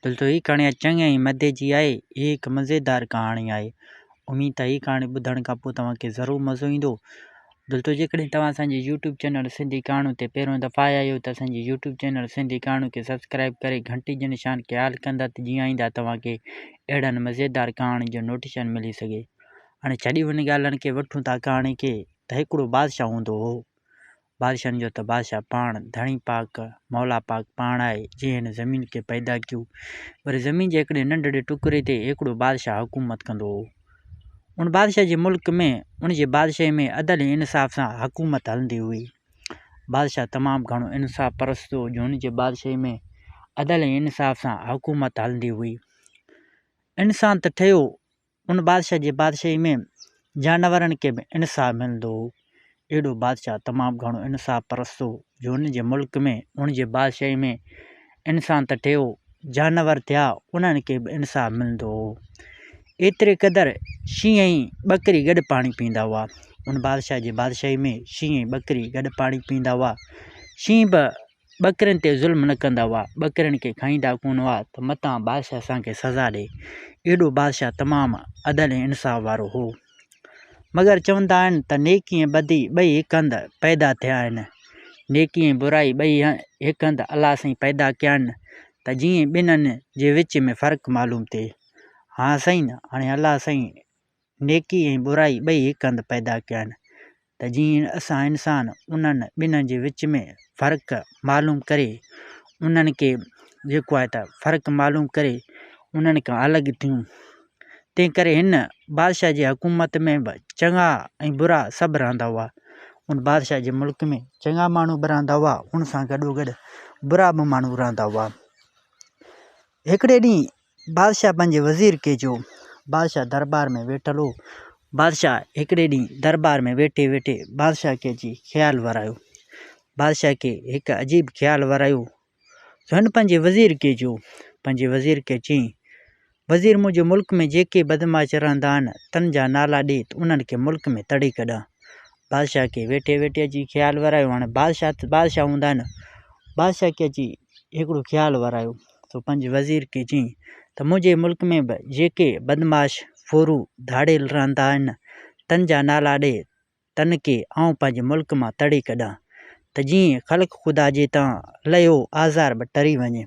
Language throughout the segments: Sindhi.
دلتو هي ڪهاڻي چڱي ۽ مدي جي آهي. هي هڪ مزيدار ڪهاڻي آهي. اميد ته هي ڪهاڻي ٻڌڻ کان پوء توهان کي ضرور مزو ايندو. دلتو جيڪڏهن توهان اسان جي يوٽيوب چينل سنڌي ڪهاڻيون تي پهريون دفعا آيا آهيو ته اسان جي يوٽيوب چينل سنڌي ڪهاڻيون کي سبسڪرائب ڪري گهنٽي جي نشان کي آل ڪندا ته جيئن آئنده توهان کي اهڙن مزيدار ڪهاڻين جو نوٽيشن ملي سگهي. هاڻي ڇڏيون ان ڳالهين کي وٺون ٿا ڪهاڻي کي ته هڪڙو بادشاهه هوندو هو. بادشاهن جو ته بادشاهه پاڻ ڌڻي پاڪ، مولا پاڪ پاڻ آهي، جنهن هن زمين کي پيدا ڪيو. پر زمين جي هڪڙي ننڍڙي ٽڪري تي هڪڙو بادشاهه حڪومت ڪندو هو. ان بادشاهه جي ملڪ ۾ ان جي بادشاهي ۾ عدل ۽ انصاف سان حڪومت هلندي هئي. بادشاهه تمام گهڻو انصاف پرست هو جو هن جي بادشاهي ۾ عدل ۽ انصاف سان حڪومت هلندي هئي. انسان ته ٺهيو ان بادشاهه جي بادشاهي ۾ جانورن کي به انصاف ملندو هو. اهڙو بادشاهه تمام گهڻو انصاف پرست هو جو هن جي ملڪ ۾ هن جي بادشاهي ۾ انسان ته ٺهيو جانور ٿيا انهن کي به انصاف ملندو هو. ايتري قدر شينهن ۽ ٻڪري گڏ پاڻي پيئندا هئا. ان بادشاهه جي بادشاهي ۾ شينهن ۽ ٻڪري گڏ پاڻي پيئندا هئا. شينهن به ٻڪرين تي ظلم نه ڪندا هئا، ٻڪرين کي کائيندا ڪونه هئا ته متان بادشاهه اسان کي سزا ڏئي. ايڏو بادشاهه تمام عدل ۽ انصاف وارو هو. مگر چوندا آهن ته نيڪي ۽ بدي ٻئي هڪ هنڌ پيدا ٿيا آهن. نيڪي ۽ برائي ٻئي هڪ هنڌ الله سائين پيدا ڪيا آهن ته جيئن ٻنهن جي وچ ۾ فرق معلوم ٿئي. ها سائين هاڻي الله سائين نيڪي ۽ برائي ٻئي هڪ هنڌ پيدا ڪيا آهن ته جيئن اسان انسان انهن ٻنهن جي وچ ۾ فرق معلوم ڪري انهن کي جيڪو آهي ته فرق معلوم ڪري انهن کان الڳ ٿيون تنهن ڪري هن بادشاهه جي حڪومت ۾ به چڱا ۽ برا سڀ رهندا هئا ان بادشاهه جي ملڪ ۾ چڱا ماڻهو به رهندا هئا ان سان گڏو گڏ برا به ماڻهو رهندا هئا هڪڙي ڏينهن بادشاهه پنهنجي وزير کي چيو. بادشاهه درٻار ۾ ويٺل هو. بادشاهه هڪڙي ڏينهن درٻار ۾ ويٺي ويٺي بادشاهه کي اچي خيال ورايو. بادشاهه کي هڪ عجيب خيال ورايو. سو هن پنهنجي وزير کي چيو. پنهنجي وزير کي چيائين، وزير منهنجي ملڪ ۾ جيڪي بدمعاش رهندا آهن، تن جا نالا ڏي ته انهن کي ملڪ ۾ تڙي ڪڍان. بادشاهه کي ويٺي ويٺي اچي خيال ورايو. هاڻي بادشاهه ته بادشاهه هوندا آهن. بادشاهه کي اچي هڪڙو خيال ورايو. سو پنهنجي وزير کي چيائين ته منهنجي ملڪ ۾ به جيڪي بدمعاش، ڦورو، ڌاڙيل رهندا آهن، تن جا نالا ڏي، تن کي آئون پنهنجي ملڪ مان تڙي ڪڍان، ته جيئن خلق خدا جي تان لهيو آزار به ٽري وڃي.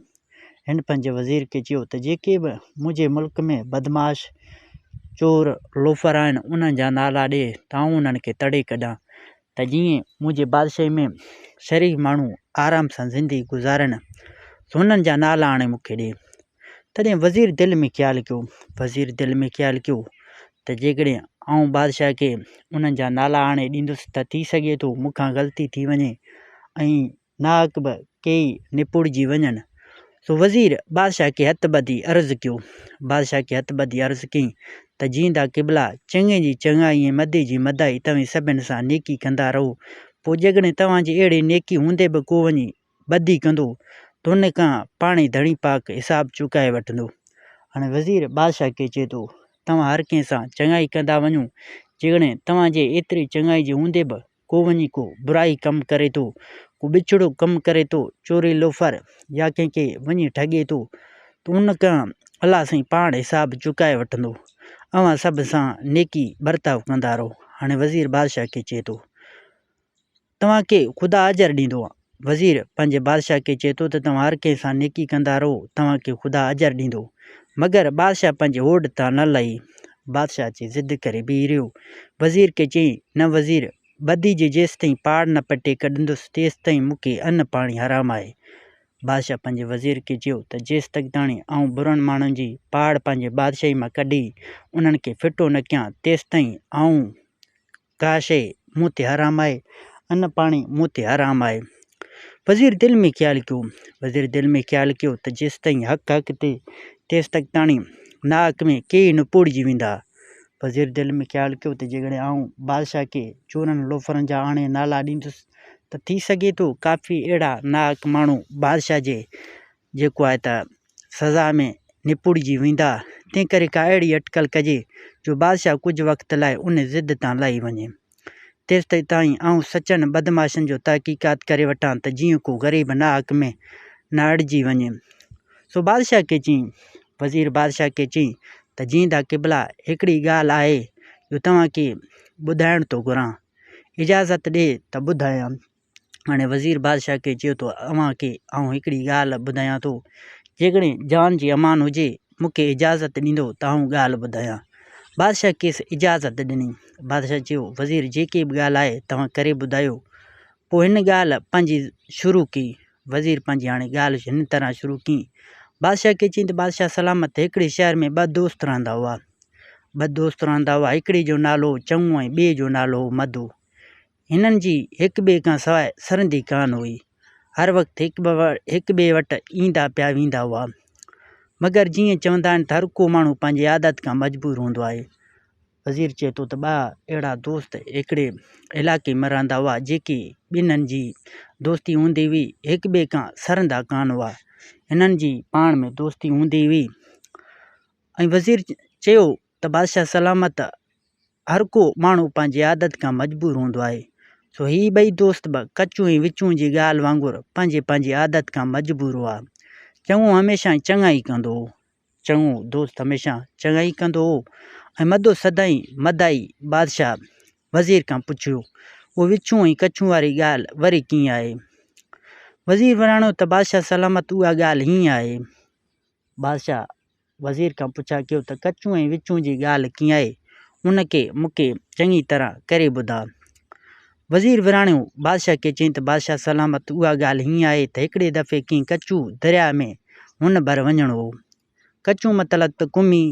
هن پنهنجي وزير کي چيو ته جيڪي به منهنجي ملڪ ۾ بدمعاش، چور، لوفر آهن، انهن جا نالا ڏي ته آئون انهن کي تڙي ڪڍان، ته جيئن منهنجي بادشاهي ۾ شريف ماڻهو آرام سان زندگي گذارين، سو انهن جا نالا آڻي مون کي ڏي. تڏهن وزير دل ۾ خيال ڪيو، وزير دل ۾ خيال ڪيو ته جيڪڏهن آئون بادشاهه کي انهن جا نالا آڻي ڏيندس ته ٿي سگهي ٿو مون کان غلطي ٿي وڃي ۽ ناحق به ڪيئي نپوڙجي وڃن. سو وزير بادشاهه کي هٿ ٻڌي عرض ڪيو. بادشاهه کي هٿ ٻڌي عرض ڪيائين ته جيئندا قبلا، چڱي جي چڱائي ۽ مدي جي مدائي توهين سڀن سان نيڪي ڪندا رهو. پوء جيڪڏهن توهان جي اهڙي نيڪي هوندي به ڪو وڃي بدي ڪندو ته ان کان پاڻهي ڌڻي پاڪ حساب چڪائي وٺندو. هاڻي وزير بادشاهه کي چئي ٿو، توهان هر ڪنهن سان چڱائي ڪندا وڃو، جيڪڏهن توهان جي ايتري چڱائي جي هوندي به ڪو وڃي ڪو برائي ڪم ڪري ٿو، ڪو بڇڙو ڪم ڪري ٿو، چوري لوفر يا ڪنهن کي وڃي ٺڳي ٿو ته ان کان الله سائين پاڻ حساب چڪائي وٺندو. اوهان سڀ سان نيڪي برتاء ڪندا رهو. هاڻي وزير بادشاهه کي چئي ٿو. توهان کي خدا اجر ڏيندو. وزير پنهنجي بادشاهه کي چئي ٿو ته توهان هر ڪنهن سان نيڪي ڪندا رهو، توهان کي خدا اجر ڏيندو. مگر بادشاهه پنهنجي هوڏ تان نه لهي. بادشاهه اچي ضد ڪري بيهي رهيو. وزير کي چيائين، نه وزير، بدي جي جيستائين پاڙ نه پٽي ڪڍندس، تيستائين مون کي ان پاڻي حرام آهي. بادشاهه پنهنجي وزير کي چيو ته جيستڪ تاڻي آئون برن ماڻهن جي پاڙ پنهنجي بادشاهي مان ڪڍي انهن کي ڦٽو نه ڪيان، تيستائين آئون ڪا شيء مون تي حرام آهي، ان پاڻي مون تي حرام آهي. وزير دل ۾ خيال ڪيو، وزير دل ۾ خيال ڪيو ته جيستائين حق حق تي تيستڪ تاڻي ناحق ۾ ڪيئي نپوڙجي ويندا. وزير دل ۾ خيال ڪيو ته جيڪڏهن آئون بادشاهه کي چورن لوفرن جا آڻي نالا ڏيندس ته ٿي سگهي ٿو ڪافي اهڙا ناحق ماڻهو بادشاهه جي جيڪو آهي ته سزا ۾ نپوڙجي ويندا، تنهنڪري ڪا اهڙي اٽڪل ڪجي جو بادشاهه ڪجهه وقت لاء ان ضد تان لهي وڃي. تيستائين آئون سچن بدمعاشن جو تحقيقات ڪري وٺان ته جيئن ڪو غريب ناحق ۾ نه اڙجي وڃي. سو بادشاهه کي چيائين، وزير بادشاهه کي چيائين ته جيئندا قبلا هڪڙي ڳالهه آهي جو توهان کي ٻڌائڻ ٿو گهران، اجازت ڏي ته ٻڌايان. هاڻي وزير بادشاهه کي چيو ته اوهان کي آئون هڪڙي ڳالهه ٻڌايان ٿو، جيڪڏهن جان جي امان هجي مون کي اجازت ڏيندو ته آئون ڳالهه ٻڌايان. بادشاهه کيس اجازت ڏني. بادشاهه چيو، وزير جيڪي به ڳالهه آهي توهان ڪري ٻڌايو. پوء هن ڳالهه پنهنجي شروع ڪئي. وزير پنهنجي هاڻي ڳالهه هن طرح شروع ڪئي. بادشاهه کي چيائين ته بادشاهه سلامت هڪڙي شهر ۾ ٻه دوست رهندا هئا. ٻه دوست رهندا هئا، هڪڙي جو نالو هو چڱو ۽ ٻئي جو نالو هو مڌو. هنن جي هڪ ٻئي کان سواء سرندي ڪانه هئي. هر وقت هڪ ٻئي وٽ ايندا پيا ويندا هئا. مگر جيئن چوندا آهن ته هر ڪو ماڻهو پنهنجي عادت کان مجبور هوندو آهي. وزير چئي ٿو ته ٻه اهڙا دوست هڪڙي علائقي ۾ رهندا هئا، جيڪي ٻنهن جي دوستي هوندي هئي، هڪ ٻئي کان سرندا ڪانه هئا. هنن جي پاڻ ۾ دوستي هوندي هئي ۽ وزير چيو ته بادشاهه سلامت هر ڪو ماڻهو پنهنجي عادت کان مجبور هوندو آهي، سو هي ٻئي دوست به ڪچو ۽ وچون جي ڳالهه وانگر پنهنجي پنهنجي عادت کان مجبور هئا. چڱو هميشه چڱائي ڪندو هو. چڱو دوست هميشه چڱائي ڪندو هو ۽ مدو سدائين مدائي. بادشاهه وزير کان پڇيو، اهو وڇون ۽ ڪڇون واري ڳالهه وري ڪيئن آهي؟ وزير وراڻيو ته بادشاهه سلامت اها ڳالهه هيئن آهي. بادشاهه وزير کان پڇا ڪيو ته ڪچون ۽ وچون جي ڳالهه ڪيئن آهي، ان کي مون کي چڱي طرح ڪري ٻڌاء. وزير وراڻيو، بادشاهه کي چيائين ته بادشاهه سلامت اها ڳالهه هيئن آهي ته هڪڙي دفعي ڪنهن ڪچو درياء ۾ هن ڀر وڃڻو هو. ڪچو مطلب ته ڪمي،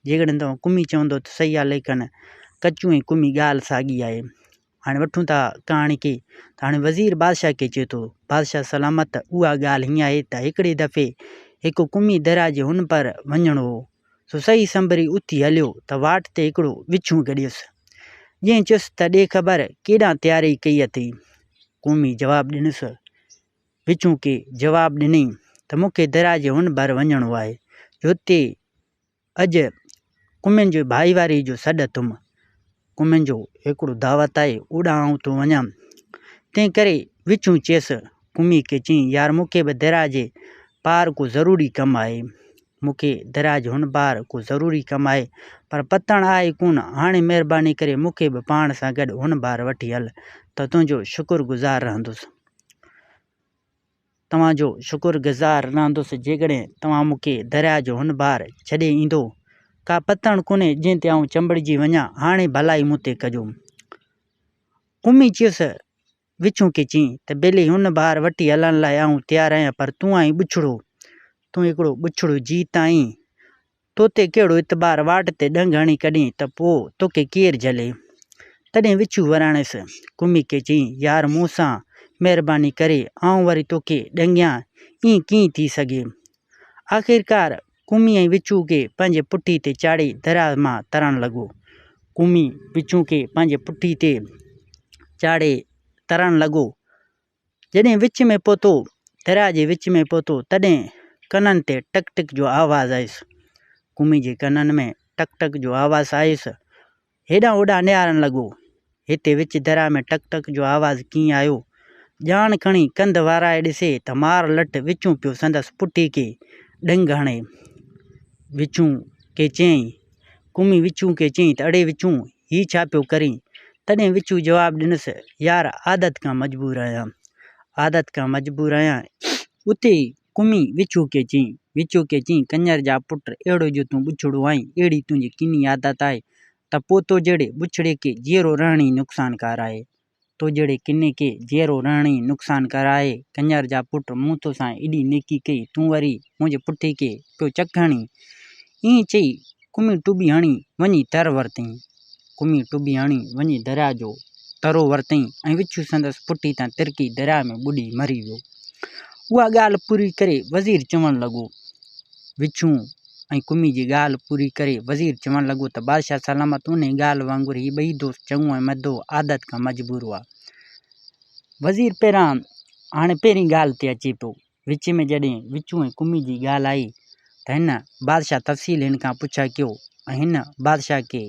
جيڪڏهن توهان ڪمي چوندو ته صحيح آهي ليڪن ڪچو ۽ ڪمي ڳالهه ساڳي آهي. هاڻي وٺون ٿا ڪهاڻي کي ته هاڻي وزير بادشاهه کي چئي ٿو، بادشاهه سلامت اها ڳالهه هيئن آهي ته هڪڙي دفعي هڪ ڪمي درياء جي هن پار وڃڻو هو، سو سهي سنڀري اٿي هليو ته واٽ تي هڪڙو وڇون گڏيس. جنهن چيس ته ڏي خبر ڪيڏانهن تياري ڪئي اٿئي؟ ڪمي جواب ڏنس، وڇون کي جواب ڏنئي ته مون کي درياء جي هن ڀر وڃڻو آهي، جو اتي اڄ ڪمين جي ڀائيواري جو سڏ اٿم. ڪمين جو هڪڙو دعوت آهي، اوڏانهن آئون ٿو وڃان. تنهن ڪري وچون چيس، ڪمي کي چيائين، يار مون کي به درياء جي پار ڪو ضروري ڪم آهي. مون کي درياء جي هن پار ڪو ضروري ڪم آهي، پر پتڻ آهي ڪونه. هاڻي مهرباني ڪري مون کي به پاڻ سان گڏ هن بار وٺي هل ته تنهنجو شڪر گذار رهندس. توهان جو شڪر گذار رهندس جيڪڏهن توهان مون کي درياء جو هن بار ڇڏي ايندو. ڪا پتڻ ڪونهي جنهن تي آئون چنبڙجي وڃان، هاڻي ڀلائي مون تي ڪجو. قمي چيس، وڇون کي چئين ته ٻيلي هن بار وٺي هلڻ لاء آئون تيار آهيان پر تون آهين ٻڇڙو، تون هڪڙو ٻڇڙو جيت آهين، تو تي ڪهڙو اعتبار، واٽ تي ڏنگ هڻي ڪڍين ته پوء توکي ڪير جهلي؟ تڏهن وڇوء وراڻيس، ڪمي کي چيائين، يار مون سان مهرباني ڪري، آئون وري توکي ڏنگيان، ائين ڪيئن ٿي سگهي؟ آخرڪار ڪمي ۽ وڇوء کي پنهنجي پٺي تي چاڙهي درياء مان ترڻ لڳو. ڪمي وڇوء کي پنهنجي پٺي تي چاڙهي ترڻ لڳو. جڏهن وچ ۾ پهتو، درياء جي وچ ۾ پهتو، تڏهن ڪنن تي ٽڪ ٽڪ جو آواز آيس. ڪمي جي ڪنن ۾ ٽڪ ٽڪ جو آواز آيس. هيڏانهن هوڏانهن نهارڻ لڳو. هتي وچ درياء ۾ ٽڪ ٽڪ جو آواز ڪيئن آيو؟ ڄاڻ کڻي ڪنڌ وارائي ڏسي ته مار لٺ وچون پيو سندس پٺي کي ڏنگ هڻي. وچون کي چيائين. ڪمي وچون کي چيائين ته اڙي وچون! هي ڇا پيو ڪرين؟ تڏهن وڇوء جواب ڏنس، يار عادت کان مجبور آهيان. عادت کان مجبور آهيان. اتي ئي ڪمي وڇوء کي چيائين. وڇوء کي چيائين، ڪڃر جا پٽ، اهڙو جو تون بڇڙو آهين، اهڙي تنهنجي ڪني عادت آهي ته پوء تو جهڙي بڇڙي کي جيئرو رهڻ ئي نقصانڪار آهي. تو جهڙي ڪني کي جيئرو رهڻ ئي نقصانڪار آهي. ڪڃر جا پٽ، مون توسان ايڏي نيڪي ڪئي، تون وري منهنجي پٺي کي پيو چڪ هڻين. ائين چئي ڪمي ٽٻي هڻي وڃي تر ورتئين. ڪمي ٽٻي هڻي وڃي درياء جو ترو ورتئين ۽ وڇون سندس پٺي تان ترڪي درياء ۾ ٻڏي مري ويو. اها ڳالهه پوري ڪري وزير چوڻ لڳو. وڇون ۽ ڪمي جي ڳالهه پوري ڪري وزير چوڻ لڳو ته بادشاهه سلامت انهي ڳالهه وانگر هي ٻئي دوست چڱو ۽ مدو عادت کان مجبور هئا. وزير پهريان هاڻي پهرين ڳالهه تي اچي پيو. وچ ۾ جڏهن وچون ۽ ڪمي جي ڳالهه آئي ته هن بادشاهه تفصيل هن کان پڇا ڪيو ۽ هن بادشاهه کي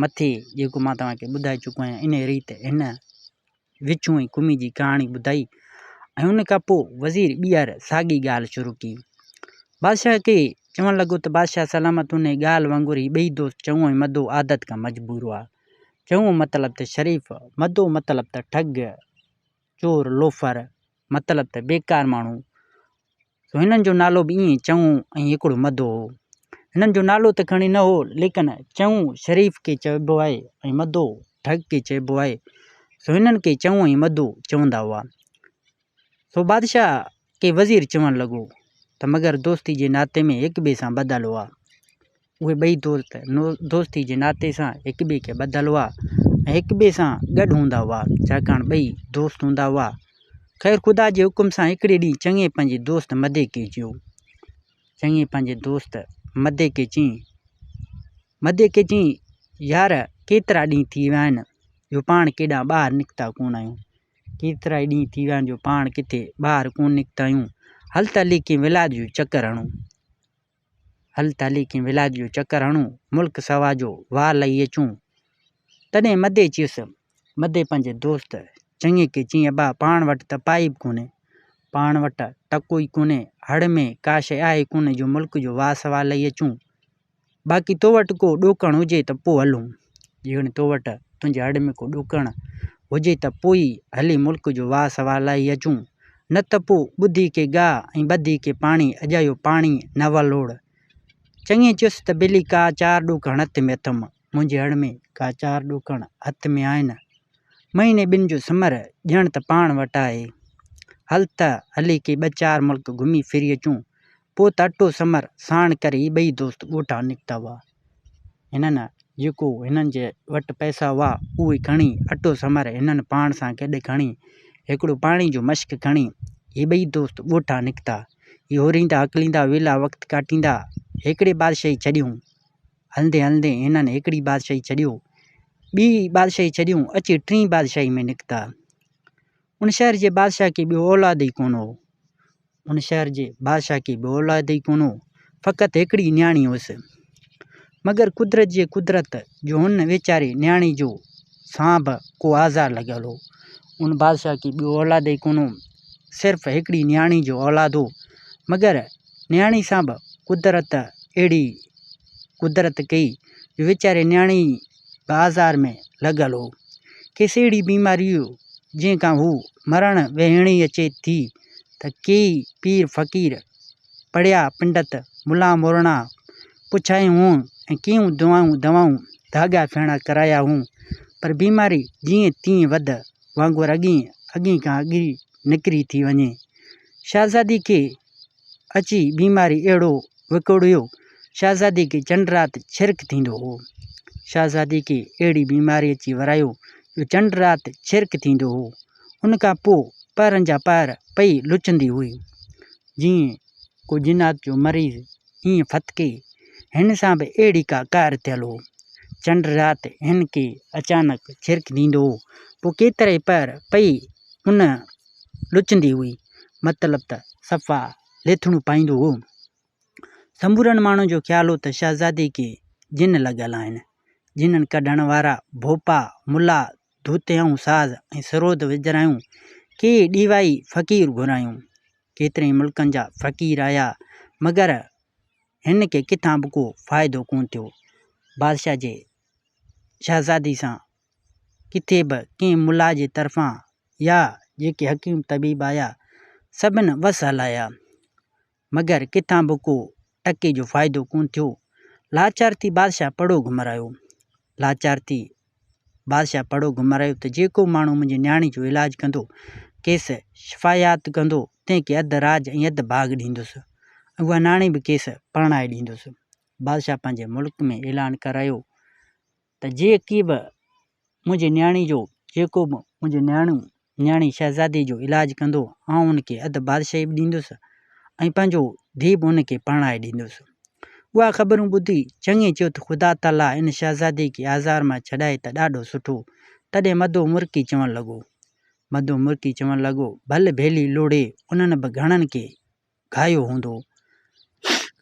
مٿي جيڪو مان توهان کي ٻڌائي چڪو آهيان انهي ريت هن وچون ۽ ڪمي جي ڪهاڻي ٻڌائي. ۽ ان کان پوء وزير ٻيهر ساڳي ڳالهه شروع ڪئي. بادشاهه کي چوڻ لڳو ته بادشاهه سلامت انهي ڳالهه وانگر هي ٻئي دوست چڱو ۽ مدو عادت کان مجبور هئا. چڱو مطلب ته شريف، مدو مطلب ته ٺڳ، چور، لوفر، مطلب ته بيڪار ماڻهو. سو هنن جو نالو به ائين چڱو ۽ هڪڙو مدو هو. هنن جو نالو ته کڻي نه هو، ليڪن چڱو شريف کي چئبو آهي ۽ مدو ٺڳ کي چئبو آهي، سو هنن کي چڱو ۽ مدو چوندا هئا. سو بادشاهه کي وزير چوڻ لڳو ته مگر دوستي جي ناتي ۾ هڪ ٻئي سان ٻڌل هئا. اهي ٻئي دوست دوستي جي ناتي سان هڪ ٻئي کي ٻڌل هئا ۽ هڪ ٻئي سان گڏ هوندا هئا، ڇاڪاڻ ٻئي دوست هوندا هئا. خير خدا جي حڪم سان هڪڙي ڏينهن چڱي پنهنجي دوست مدي کي چيو. چڱي پنهنجي دوست مدي کي چيائين، مدي کي چيائين، يار ڪيترا ڏينهن ٿي ويا آهن جو پاڻ ڪيڏانهن ٻاهر نڪتا ڪونه آهيون. ڪيترائي ڏينهن ٿي ويا آهن جو پاڻ ڪٿي ٻاهر ڪونه نڪتا آهيون. هل ته هلي ڪنهن ولايت جو چڪر هڻون. هل ته هلي ڪنهن ولايت جو چڪر هڻون، ملڪ سوا جو واء لهي اچون. تڏهن مدي چيس، مدي پنهنجي دوست چڱي کي چيائين، ابا پاڻ وٽ ته پائي به ڪونهي، پاڻ وٽ ٽڪو ئي ڪونهي، هڙ ۾ ڪا شيء آهي ڪونه جو ملڪ جو واء سوا لهي اچون. باقي تو وٽ ڪو ڏوڪڻ هجي ته پوء هلون. جيڪڏهن تو وٽ تنهنجي هڙ ۾ ڪو ڏوڪڻ هجي ته پوء ئي هلي ملڪ جو واء سوا لهي اچون. نه ته پوء ٻڌي ڪي گاهه ۽ ٻڌي ڪي پاڻي، اجايو پاڻي نه ولوڙ. چڱي چيس ته ٻلي ڪا چار ڏوڪڻ هٿ ۾ اٿم. منهنجي هڙ ۾ ڪا چار ڏوڪڻ هٿ ۾ آهن. مهيني ٻن جو ثمر ڄڻ ته پاڻ وٽ آهي. هل ته هلي ڪي ٻه چار ملڪ گهمي ڦري اچون. پوء ته اٽو ثمر ساڻ ڪري هي ٻئي دوست ڳوٺان نڪتا هئا. هنن جيڪو هنن جي وٽ پئسا هئا، اهي کڻي اٽو ثمر هنن پاڻ سان گڏ کڻي هڪڙو پاڻي جو مشڪ کڻي هي ٻئي دوست ڳوٺان نڪتا. هي هوريندا هڪليندا ويلا وقت ڪاٽيندا هڪڙي بادشاهي ڇڏيون. هلندي هلندي هنن هڪڙي بادشاهي ڇڏيو، ٻي بادشاهي ڇڏيون، اچي ٽين بادشاهي ۾ نڪتا. ان شهر جي بادشاهه کي ٻيو اولاد ئي ڪونه هو. ان شهر جي بادشاهه کي ٻيو اولاد ئي ڪونه هو، فقط هڪڙي نياڻي هيس. مگر قدرت جي قدرت جو هن ويچاري نياڻي جو سان به ڪو آزار لڳل هو. ان بادشاهه کي ٻيو اولاد ئي ڪونه هو، صرف هڪڙي نياڻي جو اولاد هو. مگر نياڻي سان به قدرت اهڙي قدرت ڪئي جو ويچاري نياڻي به آزار ۾ لڳل هو. کيس اهڙي بيماري هئي جنهن کان هو مرڻ ويهڻي اچي ٿي ته ڪيئي پير فقير، پڙهيا پنڊت، ملان مورڻا پڇايون هئون ۽ ڪيئون دعائون دوائون ڌاڳا ڦيڻا ڪرايا هئون پر بيماري جيئن تيئن وڌ وانگر اڳئين اڳئين کان اڳري نڪري ٿي وڃي. شاهزادي کي اچي بيماري اهڙو وڪوڙيو، شاهزادي کي چنڊ رات ڇرڪ ٿيندو هو. شاهزادي کي اهڙي بيماري اچي ورايو جو چنڊ رات ڇرڪ ٿيندو هو. ان کان پوء پهرن جا پهر پئي لچندي هئي. جيئن ڪو جنات جو مريض ائين ڦٿڪي، هن سان به اهڙي ڪا قهر ٿيل هو. چنڊ رات هن کي اچانڪ ڇرڪ ٿيندو هو، پوء ڪيترائي پهر پئي ان لچندي هئي، مطلب ته صفا ليٿڙون پائيندو هو. سمورن ماڻهن جو خيال هو ته شهزادي کي جن لڳل آهن. جنن ڪڍڻ وارا ڀوپا، ملا، ڌوتيائون ساز ۽ سرود وڄرايون، ڪي ڏيوائي فقير گهرايون. ڪيترن ئي ملڪن جا فقير آيا، مگر هن کي ڪٿان به ڪو فائدو ڪونه ٿيو. بادشاهه جي شهزادي سان ڪٿي به ڪنهن ملا جي طرفان يا جيڪي حڪيم طبيب آيا، سڀن وس هلايا، مگر ڪٿان به ڪو ٽڪي جو فائدو ڪونه ٿيو. لاچار ٿي بادشاهه پڙهو گهمرايو. لاچار ٿي بادشاهه پڙهو گهمرايو ته جيڪو ماڻهو منهنجي نياڻي جو علاج ڪندو، کيس شفايات ڪندو، تنهن کي اڌ راڄ ۽ اڌ باغ ڏيندس ۽ اها نياڻي به کيس پرڻائي ڏيندس. بادشاهه پنهنجي ملڪ ۾ اعلان ڪرايو ته جيڪي به منهنجي نياڻي جو جيڪو به منهنجي نياڻي نياڻي شهزادي جو علاج ڪندو، آئون ان کي اڌ بادشاهي به ڏيندس ۽ پنهنجو ڌيء به ان کي پرڻائي ڏيندس. اها خبرون ٻڌي چڱي چيو ته خدا تعاليٰ ان شهزادي کي آزار مان ڇڏائي ته ڏاڍو سٺو. تڏهن مڌو مرڪي چوڻ لڳو. مڌو مرڪي چوڻ لڳو، ڀل ڀيلي لوڙهي انهن به گهڻن کي گهايو هوندو.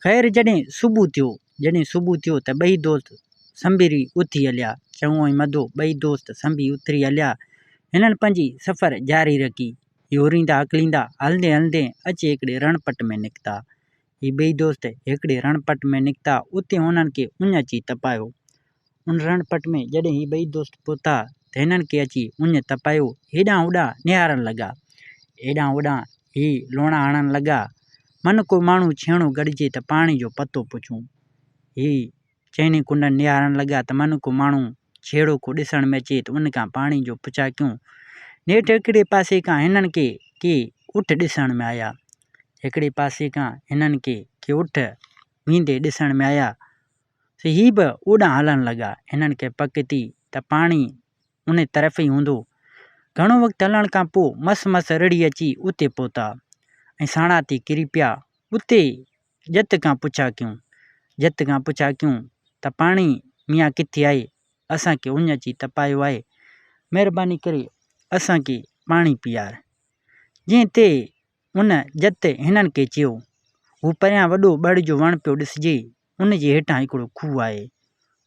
خير جڏهن صبح ٿيو، جڏهن صبح ٿيو ته ٻئي دوست سنڀري اٿي هليا. چڱو ۽ مڌو ٻئي دوست سنڀي اٿري هليا. هنن پنهنجي سفر جاري رکي. هي اوريندا هڪليندا هلندي هلندي اچي هڪڙي رڻ پٽ ۾ نڪتا. هي ٻئي دوست هڪڙي رڻ پٽ ۾ نڪتا، اتي هنن کي اڃ اچي تپايو. ان رڻ پٽ ۾ جڏهن هي ٻئي دوست پهتا ته هنن کي اچي اڃ تپايو. هيڏانهن هوڏانهن نهارڻ لڳا. هيڏانهن هوڏانهن هي لوڻا هڻڻ لڳا. من ڪو ماڻهو ڇيڻو گڏجي ته پاڻي جو پتو پڇون. هي چئني ڪنڊن نهارڻ لڳا ته من ڪو ماڻهو ڇيڙو ڪو ڏسڻ ۾ اچي ته ان کان پاڻي جو پڇا ڪيون. نيٺ هڪڙي پاسي کان هنن کي ڪي اٺ ڏسڻ ۾ آيا. هڪڙي پاسي کان هنن کي ڪي اٺ ويندي ڏسڻ ۾ آيا. سي هي به اوڏانهن هلڻ لڳا. هنن کي پڪ ٿي ته پاڻي ان طرف ئي هوندو. گهڻو وقت هلڻ کان پوء مس مس رڙهي اچي اتي پهتا ۽ ساڻا ٿي ڪري پيا. اتي جت کان پڇا ڪيون. جت کان پڇا ڪيون ته پاڻي ميان ڪٿي آهي؟ اسان کي اڃ اچي تپايو آهي. مهرباني ڪري اسان کي پاڻي پيار. جنهن تي ان جت هنن کي چيو، هو پريان وڏو ٻڙ جو وڻ پيو ڏسجي، ان جي هيٺان هڪڙو کوهه آهي.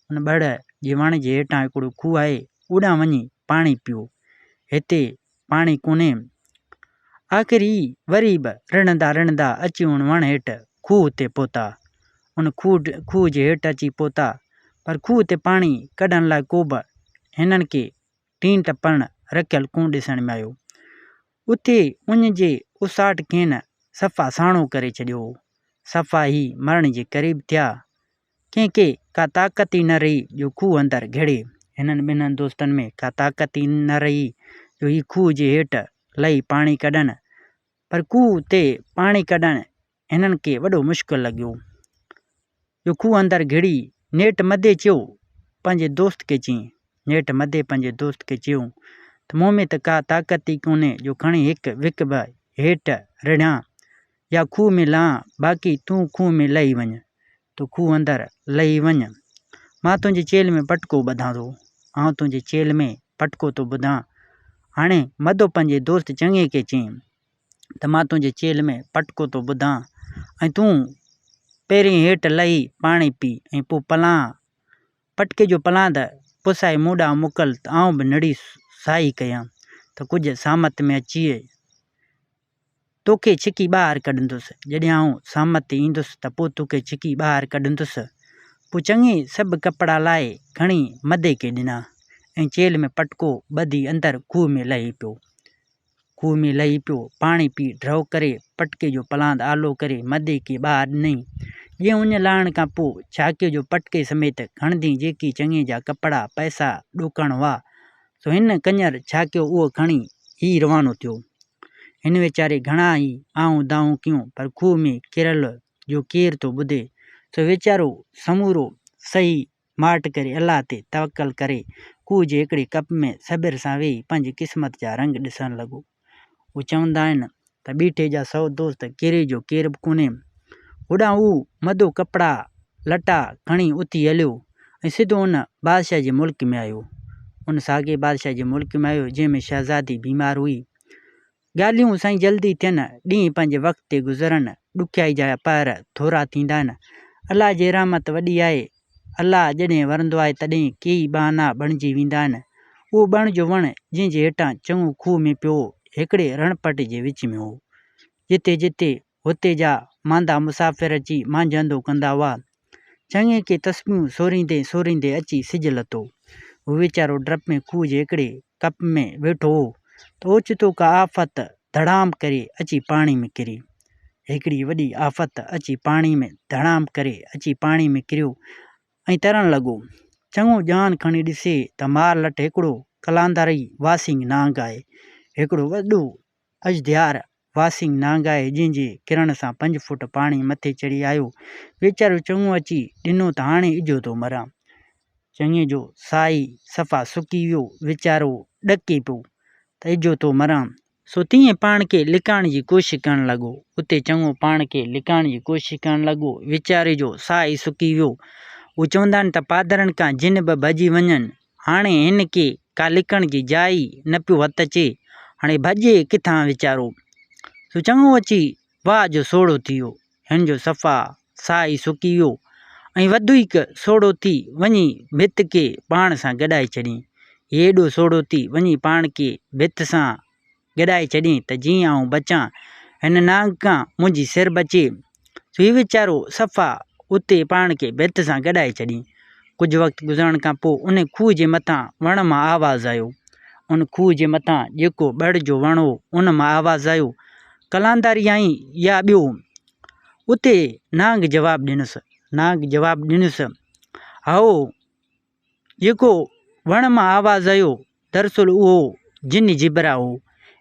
ان ٻڙ جي وڻ جي هيٺان هڪڙو کوهه آهي، اوڏانهن وڃي پاڻي پيئو. هتي پاڻي ڪونهي. آخر هي وري به رڙهندا رڙهندا اچي ان وڻ هيٺ کوهه تي پهتا. ان کوهه جي هيٺ اچي پهتا، پر کوهه تي پاڻي ڪڍڻ لاء ڪوبه هنن کي ٽين ٽپڻ رکيل ڪونه ڏسڻ ۾ آيو. اتي اڃ جي اساٽ کين صفا ساڻو ڪري ڇڏيو هو. صفا هي مرڻ جي قريب ٿيا. ڪنهن کي ڪا طاقت ئي نه رهي جو کوهه اندر گهڙي. هنن ٻنهن دوستن ۾ ڪا طاقت ئي نه رهي جو هي کوهه جي هيٺ لهي پاڻي ڪڍن. پر کوهه تي پاڻي ڪڍڻ هنن کي وڏو مشڪل لڳيو. جو کوهه اندر گهڙي نيٺ مدي چيو پنهنجي دوست کي چيائين. نيٺ مدي پنهنجي دوست کي چيو ته مون ۾ ته ڪا طاقت ئي ڪونهي جو کڻي هڪ وک به هيٺ رڙهيان يا کوهه ۾ لهان، باقي تون کوهه ۾ لهي وڃ. تون کوهه اندر لهي وڃ. مان تنهنجي چيلهه ۾ پٽڪو ٻڌان ٿو. آئون تنهنجي چيلهه ۾ پٽڪو ٿو ٻڌان. هاڻي مدو پنهنجي دوست چڱي کي چيائين ته مان تنهنجي چيلهه ۾ پٽڪو ٿو ٻڌان ۽ تون پهرين هيٺ لهي پاڻي پي ۽ پوء پلان پٽڪي جو پلاند پسائي مون ڏانهن موڪل ته آئون به نڙي ساهي ڪيان ته ڪجهه سامت ۾ اچي توکي ڇڪي ٻاهر ڪڍندس. جڏهن آئون سامت تي ايندس ته پوء توکي ڇڪي ٻاهر ڪڍندس. پوء چڱي سڀ ڪپڙا لاهي کڻي مدي کي ڏنا ۽ چيلهه ۾ پٽڪو ٻڌي اندر کوهه ۾ لهي پيو. کوهه ۾ لهي پيو. پاڻي پي ڍؤ ڪري پٽڪي جو پلاند آلو ڪري مدي کي ٻاهر ڏنائين. جنهن اڃ لاهڻ کان پوء ڇاڪيء جو پٽڪي سميت کڻندي جيڪي چڱي جا ڪپڙا، پئسا، ڏوڪڻ هئا، سو هن ڪڃر ڇاڪيو اهو کڻي هي روانو ٿيو. هن ويچاري گهڻا ئي آهون دانهون ڪيون پر کوهه ۾ ڪريل جو ڪير ٿو ٻڌي، سو ويچارو سمورو سهي ماٺ ڪري الله تي توڪل ڪري کوهه جي هڪڙي ڪپ ۾ صبر سان ويهي پنهنجي قسمت جا رنگ ڏسڻ لڳو. هو چوندا آهن ته ٻيٺي جا سئو دوست ڪيري جو ڪير به ڪونهي. هوڏانهن هو مدو ڪپڙا لٽا کڻي اٿي هليو ۽ سڌو ان بادشاهه جي ملڪ ۾ آيو. ان ساڳئي بادشاهه جي ملڪ ۾ آيو جنهن ۾ شهزادي بيمار هئي. ڳالهيون سائين جلدي ٿين، ڏينهن پنهنجي وقت تي گذرن، ڏکيائي جا پهر ٿورا ٿيندا آهن. الله جي رحمت وڏي آهي. الله جڏهن ورندو آهي تڏهن ڪيئي بهانا بڻجي ويندا آهن. اهو بڻ جو وڻ جنهن جي هيٺان چڱو کوهه ۾ پيو هو، هڪڙي رڻپٽ جي وچ ۾ هو. جتي جتي هتي جا ماندا مسافر اچي مانجهندو ڪندا هئا. چڱي کي تسبيحون سوريندي سوريندي اچي سج لٿو. هو ويچارو ڊپ ۾ کوهه جي هڪڙي ڪپ ۾ ويٺو هو ته اوچتو ڪا آفت ڌڙام ڪري اچي پاڻي ۾ ڪري. هڪڙي وڏي آفت اچي پاڻي ۾ ڌڙام ڪري اچي پاڻي ۾ ڪريو ۽ ترڻ لڳو. چڱو جان کڻي ڏسي ته مار لٽ هڪڙو قلانداري واسينگ نانگ آهي. هڪڙو وڏو اژدهار واسينگ نانگ آهي، جنهن جي ڪرڻ سان پنج فوٽ پاڻي مٿي چڙهي آيو. ويچارو چڱو اچي ڏنو ته هاڻي اجهو ٿو مران. چڱي جو ساهه ئي صفا سڪي ويو، ويچارو ڏڪي پيو ته اجهو ٿو مران. سو تيئن پاڻ کي لڪائڻ جي ڪوشش ڪرڻ لڳو. اتي چڱو پاڻ کي لڪائڻ جي ڪوشش ڪرڻ لڳو. ويچاري جو ساهه ئي سڪي ويو. هو چوندا آهن ته پادرن کان جن به ڀڄي وڃن، هاڻي هن کي ڪا لڪڻ جي جاء ئي نه پيو هٿ اچي، هاڻي ڀڄي ڪٿان ويچارو. سو چڱو اچي واهه جو سوڙهو ٿي ويو. هن جو صفا ساهه ئي سڪي ويو ۽ وڌيڪ سوڙهو ٿي وڃي ڀت کي پاڻ سان گڏائي ڇڏيائين. هي ايڏو سوڙهو ٿي وڃي پاڻ کي ڀت سان گڏائي ڇڏين ته جيئن آئون بچان، هن نانگ کان منهنجي سر بچي. سو هي ويچارو صفا اتي پاڻ کي ڀت سان گڏائي ڇڏين. ڪجهه وقت گذرڻ کان پوء ان کوهه جي مٿان وڻ مان آواز آيو. ان کوهه جي مٿان جيڪو ٻڙ جو وڻ هو، ان مان آواز آيو، قلانداري آهين يا ٻيو؟ اتي نانگ جواب ڏنس. نانگ جواب ڏنس، هائو، جيڪو وڻ مان آواز آيو، دراصل اهو جن جبرا هو.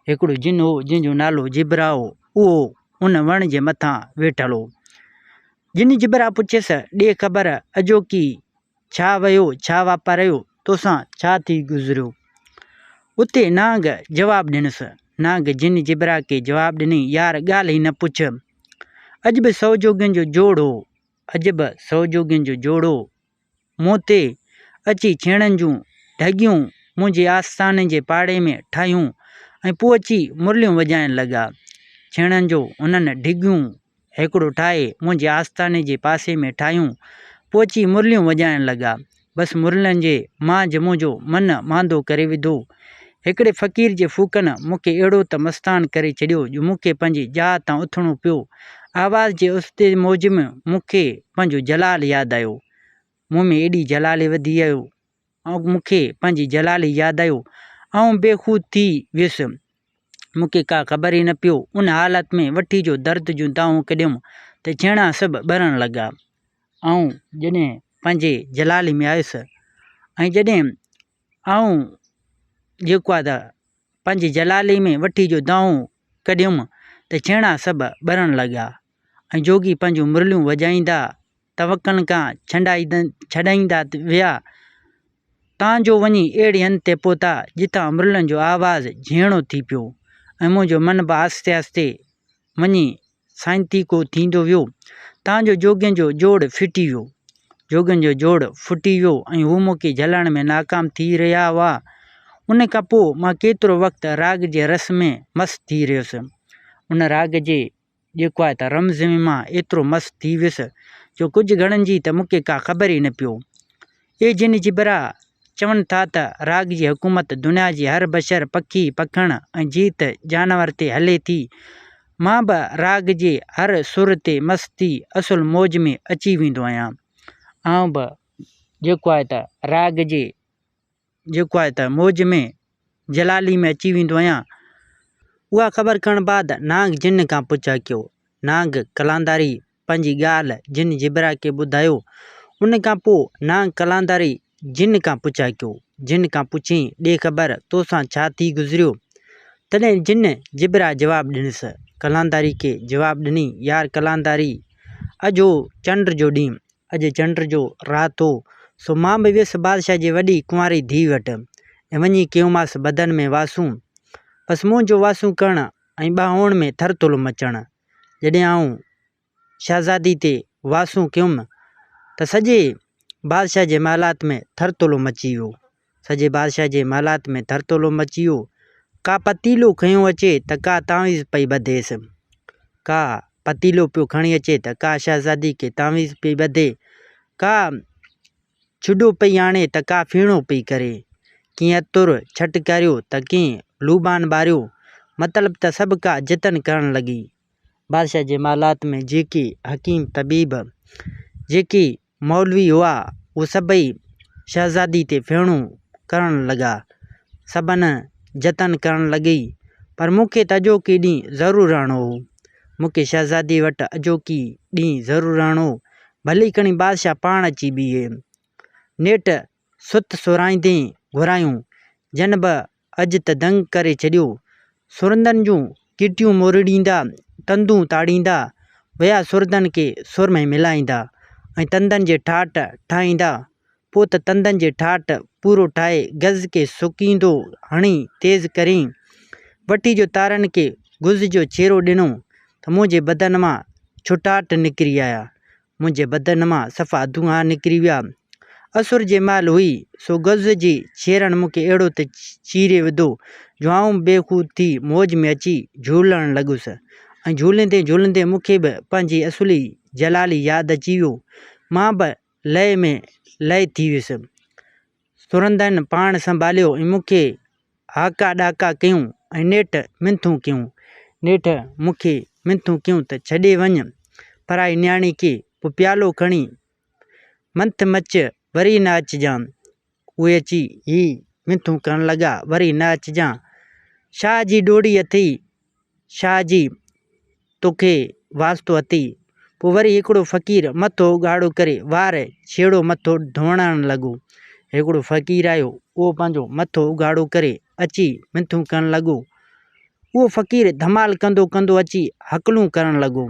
هڪڙو جن هو، جنهن جو نالو جبرا هو، اهو ان وڻ جي مٿان ويٺل هو. جن جبرا پڇيس، ڏي خبر اڄوڪي ڇا وهيو، ڇا واپرايو، توسان ڇا ٿي گذريو؟ اتي نانگ جواب ڏنس. نانگ جن جبرا کي جواب ڏني، يار ڳالهه ئي نه پڇ. اڄ به سو جوڳين جو جوڙ هو، اڄ به سو جوڳين جو جوڙ هو. مون تي اچي ڇيڻن جون ڍڳيون منهنجي آستاني جي پاڙي ۾ ٺاهيون ۽ پوء اچي مرليون وڄائڻ لڳا. ڇيڻن جو هنن ڍڳيون هيڪڙو ٺاهي منهنجي آستاني جي پاسي ۾ ٺاهيون، پوء اچي مرليون وڄائڻ لڳا. بس مرلين جي مانجهه منهنجو من ماندو ڪري وڌو. هڪڙي فقير جي ڦوڪن مون کي اهڙو ته مستان ڪري ڇڏيو جو مون کي پنهنجي جاء تان اٿڻو پيو. آواز جي استي موجب مون کي پنهنجو جلال ياد آيو. مون ۾ ايڏي جلالي وڌي آيو ۽ مون کي پنهنجي جلالي ياد آيو. آئون بي خود ٿي ويس. مون کي ڪا خبر ئي نه پيو. ان حالت ۾ وٺي جو درد جون دانهون ڪڍيم ته ڇيڻا سڀ ٻرڻ لڳا. آئون جڏهن پنهنجي جلالي ۾ آيس ۽ جڏهن آئون جيڪو آهي ته پنهنجي جلالي ۾ وٺي جو دانهون ڪڍيم ته ڇيڻا سڀ ٻرڻ لڳا ۽ جوڳي پنهنجون مرليون وڄائيندا توڪن کان ڇڏائيندا ويا، تان جو وڃي اهڙي هنڌ تي پهتا، جتان مرلين جو آواز جهيڻو ٿي پيو ۽ منهنجو من به آهستي آهستي وڃي سائنتيڪو ٿيندو ويو، تان جو جوڳين جو جوڙ ڦٽي ويو. جوڳين جو جوڙ ڦٽي ويو ۽ هو مون کي جهلڻ ۾ ناڪام ٿي رهيا هئا. ان کان پوء مان ڪيترو وقت راڳ جي رس ۾ مست ٿي رهيس. ان راڳ جي جيڪو آهي ته رمز ۾ مان ايترو مست ٿي ويس جو ڪجهه گهڙن جي ته مون کي ڪا خبر ئي نه پيو. اي جن جبرا! چون ٿا ته راڳ جي حڪومت دنيا جي هر بشر، پکي، پکڻ ۽ جيت جانور تي هلي ٿي. مان به راڳ جي هر سر تي مست ٿي اصل موج ۾ اچي ويندو آهيان. آئون به جيڪو آهي ته راڳ جي جيڪو آهي ته موج ۾ جلالي ۾ اچي ويندو آهيان. اها خبر ڪرڻ بعد نانگ جن کان پڇا ڪيو. نانگ قلانداري پنهنجي ڳالهه جن جبرا کي ٻڌايو. ان کان پوء نانگ قلانداري جن کان پڇا ڪيو. جن کان پڇيائين، ڏي خبر توسان ڇا ٿي گذريو؟ تڏهن جن جبرا جواب ڏنس. قلانداري کي جواب ڏني، يار قلانداري! اڄ هو چنڊ جو ڏينهن. اڄ چنڊ جو رات هو، سو مان به ويس بادشاهه جي وڏي ڪنواري ڌيء وٽ ۽ وڃي ڪيومانس بدن ۾ واسون. بس منهنجو واسون ڪرڻ ۽ ٻانهن ۾ ٿرٿلو مچڻ. جڏهن آئون شهزادي تي واسون ڪيم ته سڄي بادشاهه جي محلات ۾ ٿرٿلو مچي ويو. سڄي بادشاهه جي محلات ۾ ٿرٿلو مچي ويو. ڪا پتيلو کنيو اچي ته ڪا تعويذ پئي ٻڌيس. ڪا پتيلو پيو کڻي اچي ته ڪا شهزادي کي تعويذ پئي ٻڌي. ڪا ڇڏو پئي آڻي ته ڪا ڦيڻو پئي ڪري. ڪنهن عطر ڇٽڪاريو ته ڪنهن لوبان ٻاريو. مطلب ته سڀ ڪا جتن ڪرڻ لڳي. بادشاهه جي محلات ۾ جيڪي حڪيم طبيب، جيڪي مولوي هئا، اهي سڀئي شهزادي تي ڦيڻو ڪرڻ لڳا. سڀن جتن ڪرڻ لڳي، پر مون کي ته اڄوڪي ڏينهن ضرور رهڻو هو. مون کي شهزادي وٽ اڄوڪي ڏينهن ضرور رهڻو هو. ڀلي کڻي بادشاهه پاڻ اچي بيهي. نيٺ ست سورائيندين گهرايون، جن به اڄ ته دنگ ڪري ڇڏيو. سرندن جون ڪٽيون مروڙيندا، تندون تاڙيندا ويا سرندن کي سر ۾ ملائيندا ۽ تندن جي ٺاٺ ٺاهيندا. پوء ته تندن جي ٺاٺ پورو ٺاهي گز کي سڪيندو هڻي تيز ڪرين. وٺي جو تارن کي گز جو ڇيرو ڏنو ته منهنجي بدن مان ڇٽاٽ نڪري آيا. منهنجي بدن مان صفا دونهان نڪري ويا. اسر جي مهل هئي، سو گز جي ڇيرن مون کي اهڙو ته چيري وڌو، جو آئون بي خود ٿي موج ۾ اچي جهولڻ لڳس ۽ جهوليندي جهوليندي مون کي به پنهنجي اصلي جلالي ياد اچي ويو. مان به لئه ۾ لئه ٿي ويس. سرندن پاڻ سنڀاليو ۽ مون کي هاڪا ڏاڪا ڪيون ۽ نيٺ منٿون ڪيون. نيٺ مون کي منٿون ڪيون ته ڇڏي وڃ پرائي نياڻي کي، پوء پيالو کڻي منٿ مچ وري نه اچجان. اهي اچي هي منٿون ڪرڻ لڳا، وري نه اچجان. شاهه جي ڏوڙي اٿئي، شاهه جي توکي واسطو اٿئي. پوء وري هڪڙو فقير مٿو اگهاڙو ڪري وار ڇيڙو مٿو ڌوڻڻ لڳو. هڪڙو فقير آيو، اهو پنهنجو مٿو اگهاڙو ڪري اچي منٿون ڪرڻ لڳو. اهو فقير ڌمال ڪندو ڪندو اچي هڪلون ڪرڻ لڳو.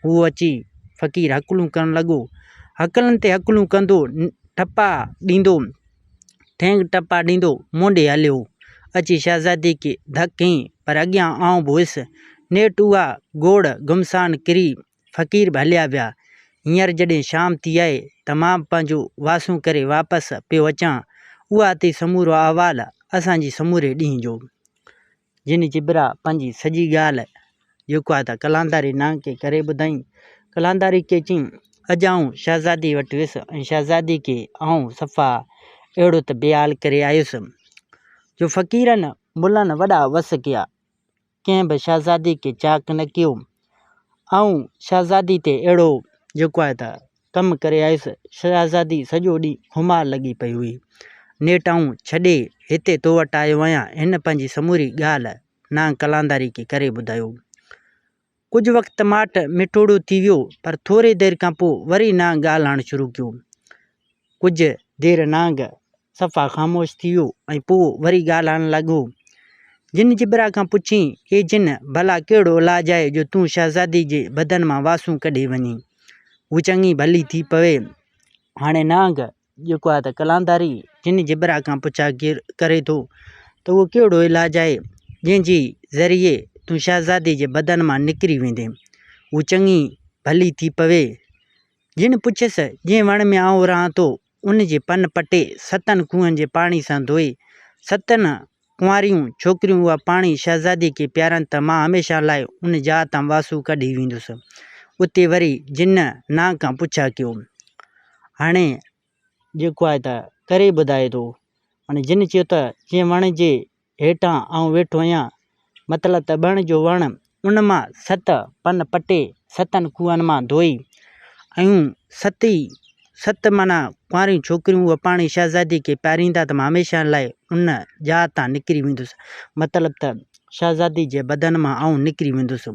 اهو اچي فقير هڪلون ڪرڻ لڳو. هڪلن تي هڪلون ڪندو ٺپا ڏيندو ٺينگ ٽپا ڏيندو مون ڏي هليو. اچي شهزادي کي ڌڪ هنئي، پر اڳيان آئون به هيس. نيٺ اها گوڙ گهمسان ڪري فقير به هليا ويا. هينئر جڏهن شام ٿي آهي ته مان به پنهنجو واسون ڪري واپس پيو اچان. اها اٿئي سمورو احوال اسان جي سموري ڏينهن جو. جن جبرا پنهنجي سڄي ڳالهه جيڪو آهي ته قلانداري نانگ کي ڪري ٻڌائين. قلانداري کي چيائين، اڄ آئون شهزادي وٽ ويس ۽ شهزادي کي آئون صفا اهڙو ته بي حال ڪري آيس جو فقيرن ملن وڏا وس ڪيا، ڪنهن به شهزادي کي چاڪ نه ڪيو. آئون شهزادي تي اهڙو جيڪو آهي ته ڪم ڪري آيس. شهزادي سڄو ڏينهن خمار لڳي پئي هئي. نيٺ آئون ڇڏي هتي تو وٽ آيو آهيان. هن پنهنجي سموري ڳالهه نانگ قلانداري کي ڪري ٻڌايو. ڪجهه وقت ماٺ مٺوڙو ٿي ويو، پر ٿوري دير کان پوء وري نانگ ڳالهائڻ شروع ڪيو. ڪجهه دير نانگ صفا خاموش ٿي ويو ۽ پوء وري ڳالهائڻ لڳو. جن جبرا کان پڇين، اي جن، ڀلا ڪهڙو علاج آهي جو تون شهزادي جي بدن مان واسون ڪڍي وڃين، هوء چڱي ڀلي ٿي پوي. هاڻي نانگ جيڪو آهي ته قلانداري جن جبرا کان پڇا ڪري ٿو ته اهو ڪهڙو علاج آهي جنهن جي ذريعي تون شهزادي جي بدن مان نڪري ويندين، هوء چڱي ڀلي ٿي پوي. جن پڇيس، جنهن وڻ ۾ آئون رهان ٿو، ان جي پن پٽي، ستن کوهن جي پاڻي سان ڌوئي، ستن ڪنواريون ڇوڪريون اها پاڻي شهزادي کي پيارن ته مان هميشه لاء ان جاء تان واسو ڪڍي ويندس. اتي وري جن نانگ کان پڇا ڪيو. هاڻي جيڪو آهي ته ڪري ٻڌائي ٿو. معنيٰ جن چيو ته جنهن وڻ جي هيٺان آئون ويٺو آهيان، مطلب ته ٻڻ جو وڻ، ان مان ست پن پٽي، ستن کوهن مان ڌوئي ۽ ست ئي ست معنيٰ ڪنواريون ڇوڪريون اهو پاڻي شهزادي کي پياريندا ته مان هميشه لاء ان جاء تان نڪري ويندس، مطلب ته شهزادي جي بدن مان آئون نڪري ويندس.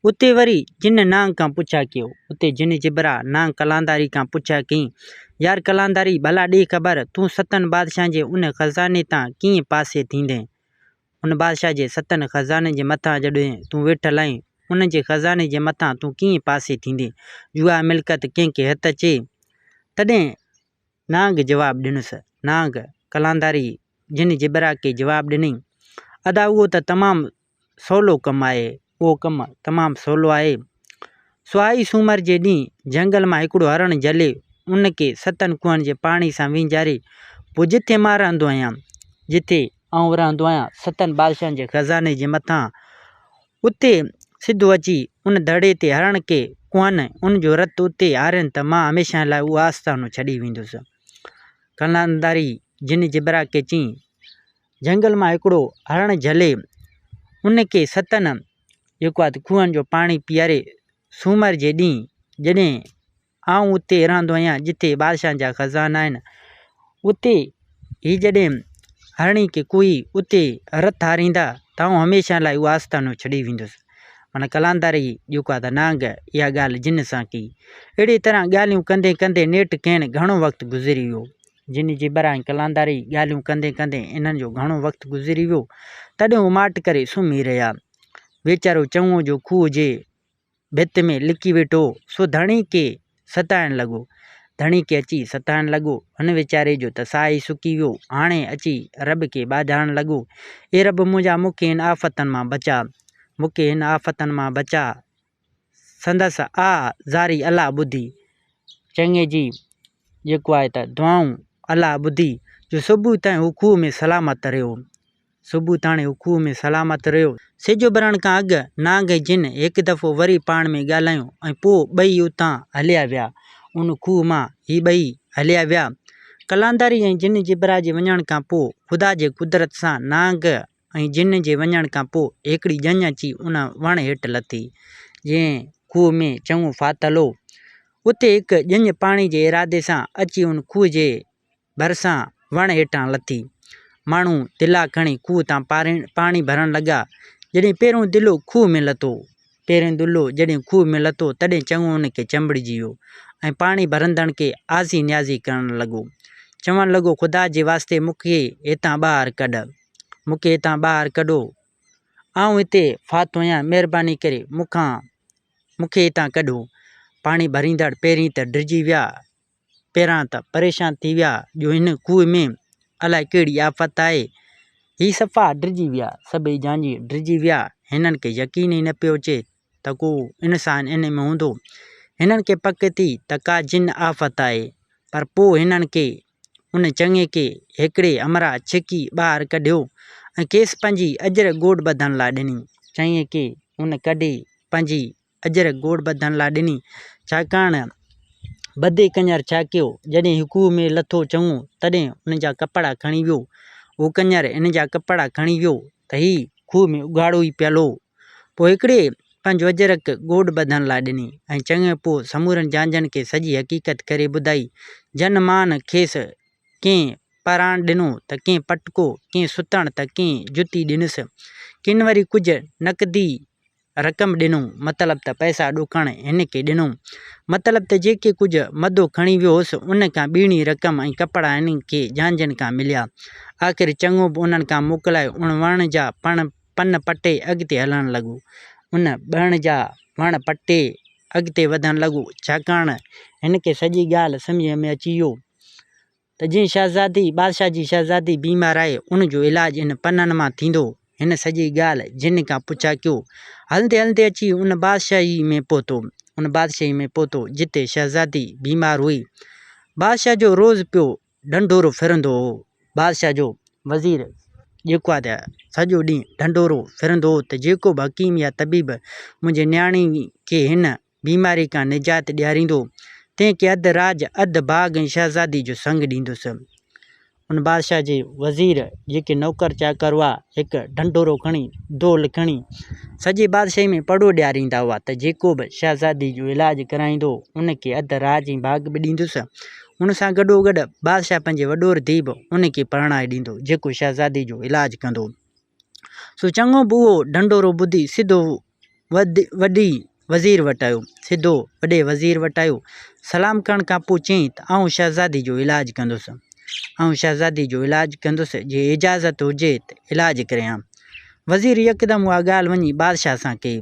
اتي وري جن نانگ کان پڇا ڪيو. اتي جن جبرا نانگ قلانداري کان پڇا ڪئي، يار قلانداري ڀلا ڏي خبر، تون ستن بادشاهن جي ان خزاني تان ڪيئن پاسي ٿيندين؟ ان بادشاهه جي ستن خزانن جي مٿان جڏهن تون ويٺل آهين، انهن جي خزاني جي مٿان تون ڪيئن پاسي ٿيندين، جو اها ملڪيت ڪنهن کي هٿ اچي؟ تڏهن نانگ جواب ڏنس. نانگ قلانداري جن جبرا کي جواب ڏني، ادا اهو ته تمام سولو ڪم آهي، اهو ڪم تمام سولو آهي. سهائي سومر جي ڏينهن جهنگل مان هڪڙو هرڻ جهلي ان کي ستن کوهن جي پاڻي سان وهنجاري پوء جٿي مان رهندو آهيان، جٿي آئون رهندو آهيان ستن بادشاهن جي خزاني جي مٿان، اتي سڌو اچي ان دڙي تي هرڻ کي ڪوهن ان جو رت اتي هارين ته مان هميشه لاء اهو آستانو ڇڏي ويندس. قلندري جن جبرا کي چيائين، جهنگل مان هڪڙو هرڻ جهلي ان کي ستن جيڪو آهي کوهن جو پاڻي پياري سومر جي ڏينهن جڏهن آئون اتي رهندو آهيان جتي بادشاهن جا خزانا آهن اتي هي جڏهن هرڻي کي ڪوهي اتي رت هاريندا ته آئون هميشه لاء اهو آستانو ڇڏي ويندس. معنيٰ قلانداري جيڪو آهي ته نانگ اها ڳالهه جن سان ڪئي. اهڙي طرح ڳالهيون ڪندي ڪندي نيٺ کين گهڻو وقت گذري ويو. جن جبرا ۽ قلانداري ڳالهيون ڪندي ڪندي انهن جو گهڻو وقت گذري ويو، تڏهن هو ماٺ ڪري سمهي رهيا. ويچارو چڱو جو کوهه جي ڀت ۾ لڪي ويٺو هو، سو ڌڻي کي ستائڻ لڳو. ڌڻي کي اچي ستائڻ لڳو. هن ويچاري جو ته ساهه ئي سڪي ويو. هاڻي اچي رب کي ٻاجهارڻ لڳو، اي رب منهنجا مون کي هن آفتن مان بچاء، مون کي هن آفتن مان بچاء. سندس آه زاري الله ٻڌي. چڱي جي جيڪو آهي ته دعائون الله ٻڌي جو صبح تائين هو کوهه ۾ سلامت رهيو. صبح تاڻي هو کوهه ۾ سلامت رهيو. سج اڀرڻ کان اڳ نانگ ۽ جن هڪ دفعو وري پاڻ ۾ ڳالهايو ۽ پوء ٻئي اتان هليا ويا. ان کوهه مان هي ٻئي هليا ويا. قلندري ۽ جن جبرا جي وڃڻ کان پوء خدا جي قدرت سان نانگ ۽ جن جي وڃڻ کان پوء هڪڙي ڄڃ اچي ان وڻ هيٺ لٿي، جنهن کوهه ۾ چڱو ڦاٿل هو. اتي هڪ ڄڃ پاڻي جي ارادي سان اچي ان کوهه جي ڀرسان وڻ هيٺان لٿي. ماڻهو دلا کڻي کوهه تان پاڻي ڀرڻ لڳا. جڏهن پهريون دلو کوهه ۾ لٿو. پهريون دلو جڏهن کوهه ۾ لٿو، تڏهن چڱو ان کي چنبڙجي ويو ۽ پاڻي ڀرندڙن کي آزي نيازي ڪرڻ لڳو. چوڻ لڳو، خدا جي واسطي مون کي هتان ٻاهر ڪڍ. مون کي هتان ٻاهر ڪڍو. آئون هتي ڦاٿو آهيان، مهرباني ڪري مون کان مون کي هتان ڪڍو. پاڻي ڀريندڙ پهرين ته ڊڄي ويا، پهريان ته پريشان ٿي ويا جو هن کوهه ۾ الائي ڪهڙي آفت آهي. هي صفا ڊڄي ويا، سڀئي جانجي ڊڄي ويا. هنن کي يقين ئي نه پيو اچي ته ڪو انسان ان ۾ هوندو. هنن کي پڪ ٿي ته ڪا جن آفت آهي. پر پوء هنن کي ان چڱي کي هڪڙي همراهه ڇڪي ٻاهر ڪڍيو ۽ کيس پنهنجي اجرڪ گوڏ ٻڌڻ لاء ڏني. چڱي کي هن ڪڍي پنهنجي اجرڪ گوڏ ٻڌڻ لاء ڏني. ڇاڪاڻ بدي ڪڃر ڇا ڪيو، جڏهن هي کوهه ۾ لٿو چڱو، تڏهن هن جا ڪپڙا کڻي ويو. هو ڪڃر هن جا ڪپڙا کڻي ويو ته هي کوهه ۾ اگهاڙو ئي پيل هو. پوء هڪڙي پنهنجو اجرڪ گوڏ ٻڌڻ لاء ڏني ۽ چڱي پوء سمورن جانجهن کي سڄي حقيقت ڪري ٻڌائي. جن مان کيس ڪنهن پراڻ ڏنو ته ڪنهن پٽڪو، ڪنهن ستڻ ته ڪنهن جتي ڏنس. ڪن وري ڪجهه نقدي رقم ڏنو، مطلب ته پئسا ڏوڪڻ هن کي ڏنو. مطلب ته جيڪي ڪجهه مدو کڻي ويو هوس، ان کان ٻيڻي رقم ۽ ڪپڙا هن کي جانجهن کان مليا. آخر چڱو به انهن کان موڪلائي ان وڻ جا پڻ پن پٽي اڳتي هلڻ لڳو. ان ٻهڻ جا وڻ پٽي اڳتي وڌڻ لڳو، ڇاڪاڻ هن کي سڄي ڳالهه سمجهه ۾ اچي ويو ته جنهن شهزادي، بادشاهه جي شهزادي بيمار آهي، ان جو علاج ان پنن مان ٿيندو. هن سڄي ڳالهه جن کان پڇا ڪيو. هلندي هلندي اچي ان بادشاهي ۾ پهتو. ان بادشاهي ۾ پهتو، جتي شهزادي بيمار هئي. بادشاهه جو روز پيو ڍنڍورو ڦرندو هو. بادشاهه جو وزير جيڪو آهي ته سڄو ڏينهن ڍنڍورو ڦرندو هو ته جيڪو به حڪيم يا طبيب منهنجي نياڻي کي هن بيماري کان نجات ڏياريندو، تنهن کي اڌ راڄ، اڌ باغ ۽ شهزادي جو سڱ ڏيندس. ان بادشاهه جي وزير جيڪي نوڪر چاڪر هئا، هڪ ڍنڍورو کڻي، دول کڻي، سڄي بادشاهي ۾ پڙهو ڏياريندا هئا ته جيڪو به شهزادي جو علاج ڪرائيندو، ان کي اڌ راڄ ۽ باغ به ڏيندس. ان سان گڏوگڏ بادشاهه پنهنجي وڏور ڌيء به ان کي پرڻائي ڏيندو، جيڪو شهزادي جو علاج ڪندو. سو چڱو به اهو ڍنڍورو ٻڌي سڌو وڏي وزير وٽ آيو. سڌو وڏي وزير وٽ آيو. سلام ڪرڻ کان پوء چيائين ته آئون شهزادي جو علاج ڪندس. آئون شهزادي جو علاج ڪندس، جي اجازت هجي ته علاج ڪريان. وزير يڪدم اها ڳالهه وڃي بادشاهه سان ڪئي.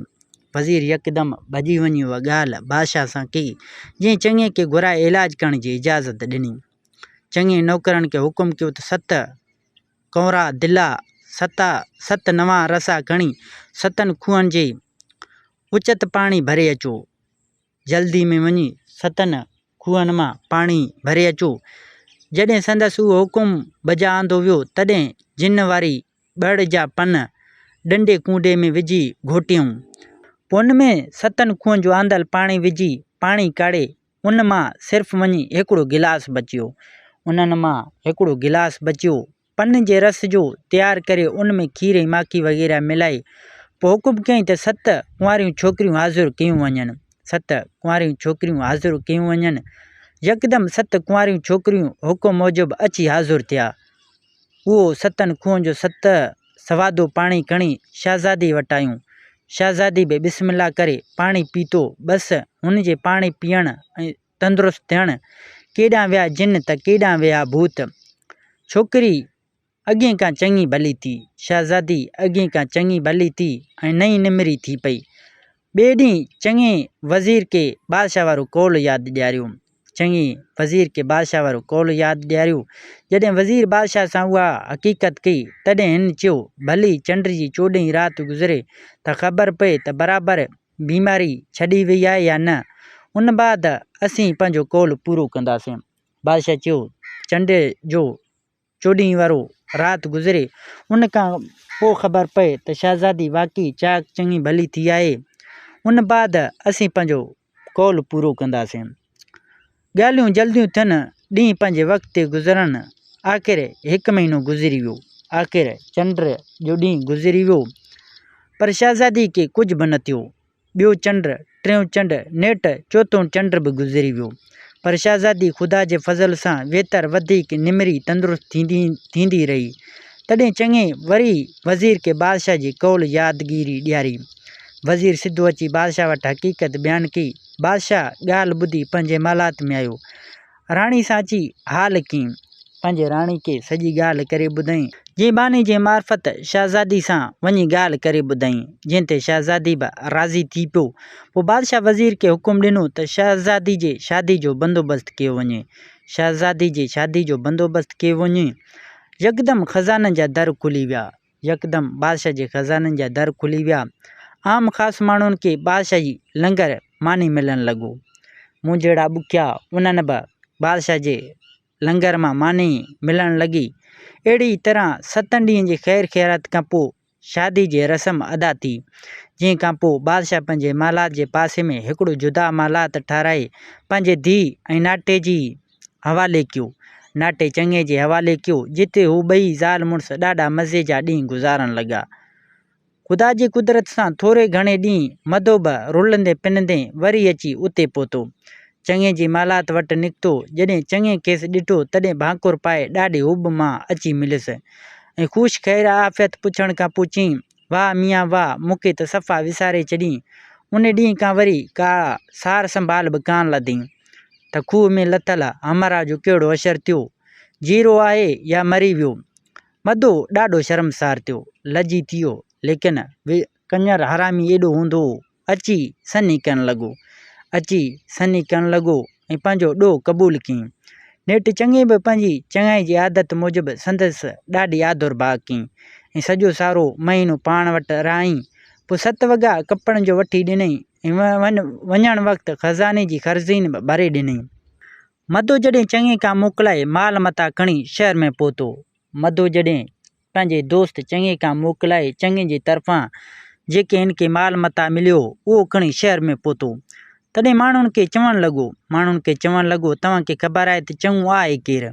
وزير يڪدم ڀڄي وڃي اها ڳالهه بادشاهه سان ڪئي، جنهن چڱي کي گهرائي علاج ڪرڻ جي اجازت ڏني. چڱي نوڪرن کي حڪم ڪيو ته ست ڪؤنرا دلا، ستا، ست نوان رسا کڻي ستن کوهن جي اچت پاڻي ڀري اچو. جلدي ۾ وڃي ستن کوهن مان پاڻي ڀري اچو. جڏهن سندس اهو حڪم بجا آندو ويو، تڏهن جن واري ٻڙ جا پن ڏنڊي ڪونڊي ۾ وجهي گهوٽيائون. پوء ان ۾ ستن کوهن جو آندل پاڻي وجهي پاڻي ڪاڙهي ان مان صرف وڃي هڪڙو گلاس بچيو. انهن مان هڪڙو گلاس بچيو. پن جي رس جو تيار ڪري ان ۾ کير ۽ ماکي وغيره ملائي پوء حڪم ڪيائين ته ست ڪنواريون ڇوڪريون حاضر ڪيون وڃن. ست ڪنواريون ڇوڪريون حاضر ڪيون وڃن. يڪدم ست ڪنواريون ڇوڪريون حڪم موجب اچي حاضر ٿيا. اهو ستن کوهن جو ست سوادو پاڻي کڻي شهزادي وٽ آيون. شهزادي به بسم الله ڪري پاڻي پيتو. بس هن جي پاڻي پيئڻ ۽ تندرست ٿيڻ ڪيڏانهن ويا جن ته ڪيڏانهن ويا ڀوت. ڇوڪري اڳئين کان چڱي ڀلي ٿي. شهزادي اڳئين کان چڱي ڀلي ٿي ۽ نئين نمري ٿي پئي. ٻئي ڏينهن چڱي وزير کي بادشاهه وارو قول ياد ڏياريو. چڱي وزير کي بادشاهه وارو قول ياد ڏياريو. جڏهن وزير بادشاهه سان اها حقيقت ڪئي، تڏهن هن چيو، ڀلي چنڊ جي چوڏهين رات گذري ته خبر پئي ته برابر بيماري ڇڏي وئي آهي يا نه، ان بعد اسين پنهنجو قول پورو ڪنداسين. بادشاهه چيو، چنڊ جو چوڏهين وارو رات گذري، ان کان پوء خبر پئي ته شهزادي واقعي چاڪ چڱي ڀلي ٿي آهي، ان بعد اسين پنهنجو قول پورو ڪنداسين. ڳالهيون جلديون ٿين، ڏينهن پنهنجي وقت تي گذرن. آخر هڪ مهينو گذري ويو. آخر چنڊ جو ڏينهن گذري ويو. پر شهزادي کي ڪجهه به نه ٿيو. ٻيو چنڊ، ٽيون چنڊ، نيٺ چوٿون چنڊ به گذري ويو. پر شهزادي خدا جي فضل سان ويتر وڌيڪ نمري تندرست ٿيندي ٿيندي رهي. تڏهن چڱي وري وزير کي بادشاهه جي قول يادگيري ڏياري. وزير سڌو اچي بادشاهه وٽ حقيقت بيان ڪئي. بادشاهه ڳالهه ٻڌي پنهنجي محلات ۾ آيو. راڻي سان اچي حال ڪيائين. پنهنجي راڻي کي سڄي ڳالهه ڪري ٻڌائين. جنهن ٻانهي جي معرفت شهزادي سان وڃي ڳالهه ڪري ٻڌائين، جنهن تي شهزادي به راضي ٿي پيو. پوء بادشاهه وزير کي حڪم ڏنو ته شهزادي جي شادي جو بندوبست ڪيو وڃي. شهزادي جي شادي جو بندوبست ڪيو وڃي. يڪدم خزانن جا در کلي ويا. يڪدم بادشاهه جي خزانن جا در کلي ويا. عام خاص ماڻهن کي بادشاهي لنگر ماني ملڻ لڳو. مون جهڙا بکيا انهن به بادشاهه جي لنگر مان ماني ملڻ لڳي. اهڙي طرح ستن ڏينهن جي خير خيرات کان پوء شادي جي رسم ادا ٿي. جنهن کان پوء بادشاهه پنهنجي محلات جي پاسي ۾ هڪڙو جدا محلات ٺهرائي پنهنجي ڌيء ۽ ناٽي جي حوالي ڪيو. ناٽي چڱي جي حوالي ڪيو، جتي هو ٻئي زال مڙس ڏاڍا مزي جا ڏينهن گذارڻ لڳا. خدا جي قدرت سان ٿوري گهڻي ڏينهن مدو به رلندي پنندي وري اچي اتي پهتو. چڱي جي محلات وٽ نڪتو. جڏهن چڱي کيس ڏٺو، تڏهن ڀاڪر پائي ڏاڍي حب مان اچي مليس ۽ خوش خير عافيت پڇڻ کان پوء چيائين، واهه ميان واهه، مون کي ته صفا وساري ڇڏيئي. ان ڏينهن کان وري ڪا سار سنڀال به ڪانه لڌئي ته کوهه ۾ لٿل همراهه جو ڪهڙو حشر ٿيو، جيئرو آهي يا مري ويو. مدو ڏاڍو شرمسار ٿيو، لڄي ٿيو، ليڪن ڪڃر حرامي ايڏو هوندو هو، اچي سنهي ڪرڻ لڳو. اچي سنهي ڪرڻ لڳو ۽ پنهنجو ڏوهه قبول ڪيائين. نيٺ چڱي به پنهنجي چڱائي جي عادت موجب سندس ڏاڍي آڌر ڀاء ڪيائين ۽ سڄو سارو مهينو پاڻ وٽ رهائين. پوء ست وڳا ڪپڙن جو وٺي ڏنائين ۽ وڃڻ وقت خزاني جي خرزين به ڀري ڏنائين. مدو جڏهن چڱي کان موڪلائي مال متاع کڻي شهر ۾ پهتو. مدو جڏهن پنهنجي دوست چڱي کان موڪلائي چڱي جي طرفان جيڪي هن کي مال متاع مليو هو، اهو کڻي شهر ۾ پهتو. تڏهن ماڻهن کي چوڻ لڳو، ماڻهن کي چوڻ لڳو، توهان کي خبر آهي ته چڱو آهي ڪير؟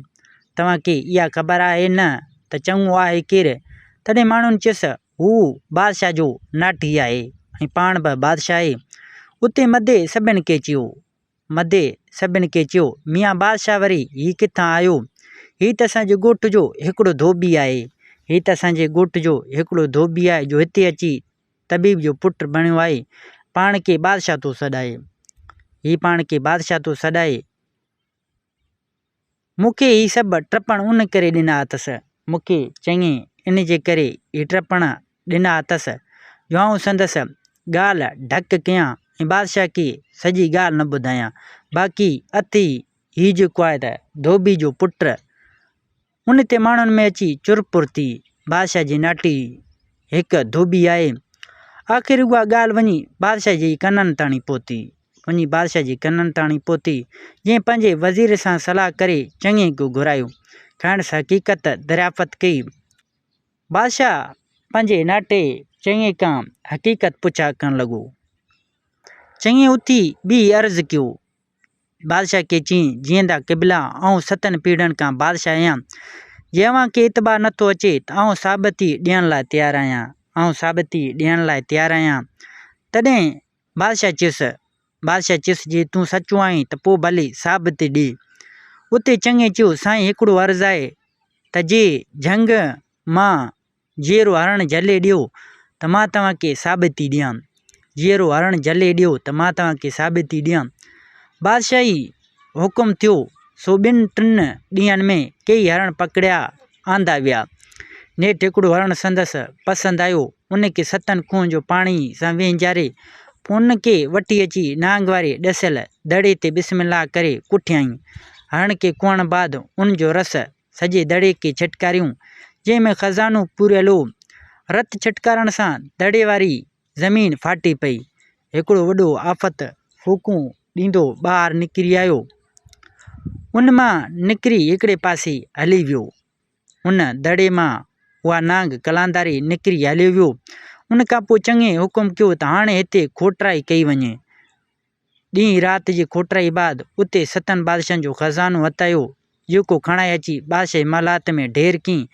توهان کي اها خبر آهي نه ته چڱو آهي ڪير؟ تڏهن ماڻهن چيس، هو بادشاهه جو ناٺي آهي ۽ پاڻ به بادشاهه آهي. اتي مدي سڀن کي چيو، مدي سڀن کي چيو، ميان بادشاهه وري هي ڪٿان آيو؟ هي ته اسان جي ڳوٺ جو هڪڙو ڌوٻي آهي. هي ته اسان جي ڳوٺ جو هڪڙو ڌوٻي آهي جو هتي اچي طبيب جو پٽ بڻيو آهي. پاڻ کي بادشاهه ٿو سڏائي. هي پاڻ کي بادشاهه ٿو سڏائي. مون کي هي سڀ ٽپڻ ان ڪري ڏنا اٿس. مون کي چڱي ان جي ڪري هي ٽپڻ ڏنا اٿس جو آئون سندس ڳالهه ڍڪ ڪيان ۽ بادشاهه کي سڄي ڳالهه نه ٻڌايان. باقي اٿي هي جيڪو آهي ته ڌوٻي جو پٽ. ان تي ماڻهن ۾ اچي چرپر ٿي. بادشاهه جي ناٺي هڪ ڌوٻي آهي. آخر اها ڳالهه وڃي بادشاهه جي ڪنن تاڻي پهتي. وڃي بادشاهه جي ڪنن تاڻي پهتي، جنهن پنهنجي وزير سان صلاح ڪري چڱي کي گهرايو. کانئس حقيقت دريافت ڪئي. بادشاهه پنهنجي ناٺي چڱي کان حقيقت پڇا ڪرڻ لڳو. چڱي اٿي بيهي عرض ڪيو. بادشاهه کي چيائين، جيئندا قبلا، آئون ستن پيڙهين کان بادشاهه آهيان. جي اوهان کي اعتبار نه ٿو اچي ته آئون ثابتي ڏيڻ لاء تيار آهيان. آئون ثابتي ڏيڻ لاء تيار آهيان. تڏهن بادشاهه چيس، بادشاهه چيس، جي تون سچو آهين ته پوء ڀلي ثابتي ڏي. اتي چڱي چيو، سائين هڪڙو عرض آهي ته جي جهنگ مان جيئرو هرڻ جهلي ڏيو ته مان توهان کي ثابتي ڏيان. جيئرو هرڻ جهلي ڏيو ته مان توهان کي ثابتي ڏيان. بادشاهي حڪم ٿيو، سو ٻن ٽن ڏينهن ۾ ڪيئي هرڻ پڪڙيا آندا ويا. نيٺ هڪڙو هرڻ سندس پسند آيو. ان کي ستن کوهن جو پاڻي سان وهنجاري، پوء ان کي وٺي اچي نانگ واري ڏسيل دڙي تي بسم الله ڪري ڪٺيائين. هرڻ کي ڪهڻ بعد ان جو رس سڄي دڙي کي ڇٽڪاريون، جنهن ۾ خزانو پوريل هو. رت ڇٽڪارڻ سان دڙي واري زمين ڦاٽي پئي. هڪڙو وڏو آفت ڦوڪون ڏيندو ٻاهر نڪري آيو. ان مان نڪري هڪڙي پاسي هلي ويو. ان دڙي مان اها نانگ قلانداري نڪري هليو ويو. ان کان پوء چڱي حڪم ڪيو ته هاڻي هتي کوٽرائي ڪئي وڃي. ڏينهن رات جي کوٽرائي بعد اتي ستن بادشاهن جو خزانو هٿ آيو. جيڪو کڻائي اچي بادشاهي محلات ۾ ڍير ڪيائين.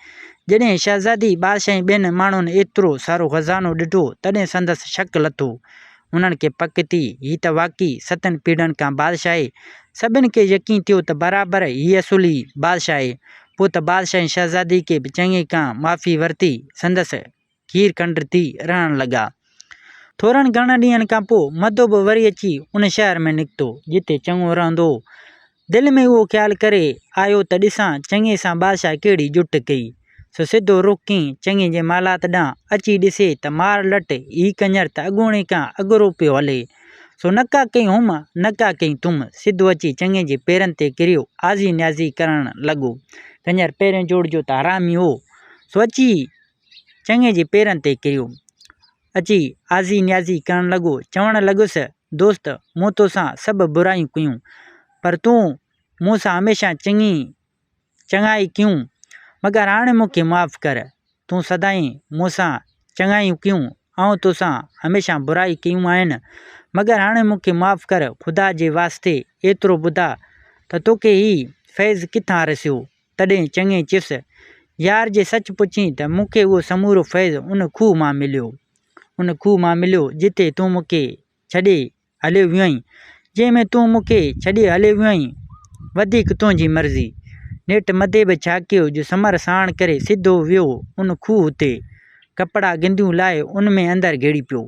جڏهن شهزادي بادشاهه ۽ ٻين ماڻهن ايترو سارو خزانو ڏٺو، تڏهن سندس شڪ لٿو. انهن کي پڪ ٿي، هي ته واقعي ستن پيڙهن کان بادشاهه آهي. سڀن کي يقين ٿيو ته برابر هي اصل ئي بادشاهه آهي. پوء ته بادشاهه ۽ شهزادي کي به چڱي کان معافي ورتي، سندس کير کنڊ ٿي رهڻ لڳا. ٿورن گهڻن ڏينهن کان پوء مڌو به وري اچي ان شهر ۾ نڪتو، جتي چڱو رهندو هو. دل ۾ اهو خيال ڪري آيو ته ڏسان چڱي سان بادشاهه ڪهڙي جٺ ڪئي. سو سڌو رخ ڪيائين چڱي جي محلات ڏانهن. اچي ڏسي ته مار لٽ، هي ڪڃر ته اڳوڻي کان اڳرو پيو هلي. سو نڪا ڪئين هوم، نڪا ڪئين تون. سڌو اچي چڱي جي پيرن تي ڪريو، آزي نيازي ڪرڻ لڳو. ڪڃر پهرين جوڙ جو ته حرامي هو. سو اچي چڱي جي پيرن تي ڪريو. اچي آزي نيازي ڪرڻ لڳو. چوڻ لڳس، دوست! مون توسان سڀ برايون ڪيون، پر تون مون سان هميشه چڱي چڱائي ڪيون، مگر هاڻي مون کي معاف ڪر. تون سدائين مون سان چڱايون ڪيون، آئون توسان هميشه برائي ڪيون آهن، مگر هاڻي مون کي معاف ڪر، خدا جي واسطي ايترو ٻڌاء ته توکي هي فيض ڪٿان رسيو؟ تڏهن چڱي چيس، يار جي سچ پڇين ته مون کي اهو سمورو فيض ان کوهه مان مليو. ان کوهه مان مليو جتي تون مون کي ڇڏي هليو ويو آهين. جنهن ۾ تون مون کي ڇڏي هليو ويو آهين. وڌيڪ تنهنجي مرضي. نيٺ مدي به ڇا ڪيو جو سمر ساڻ ڪري سڌو ويو ان کوهه تي. ڪپڙا گنديون لاهي ان ۾ اندر گهڙي پيو.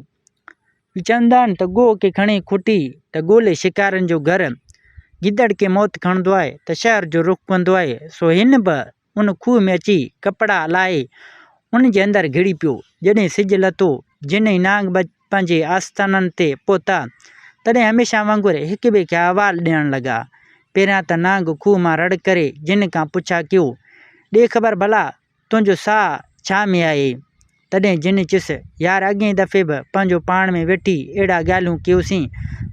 چوندا آهن ته ڳوهه کي کڻي کوٽي ته ڳولي شڪارين جو گهر، گدڙ کي موت کڻندو آهي ته شهر جو رخ ڪندو آهي، سو هن به ان کوهه ۾ اچي ڪپڙا لاهي ان جي اندر گهڙي پيو. جڏهن سج لٿو، جن ۽ نانگ به پنهنجي آستانن تي پهتا، تڏهن هميشه وانگر هڪٻئي کي احوال ڏيڻ لڳا. پهريان ته نانگ کوهه مان رڙ ڪري جن کان پڇا ڪيو، ڏي خبر ڀلا تنهنجو ساهه ڇا ۾ آهي؟ تڏهن جن چيس، يار اڳئين دفعي به پنهنجو پاڻ ۾ ويٺي اهڙا ڳالهيون ڪيوسين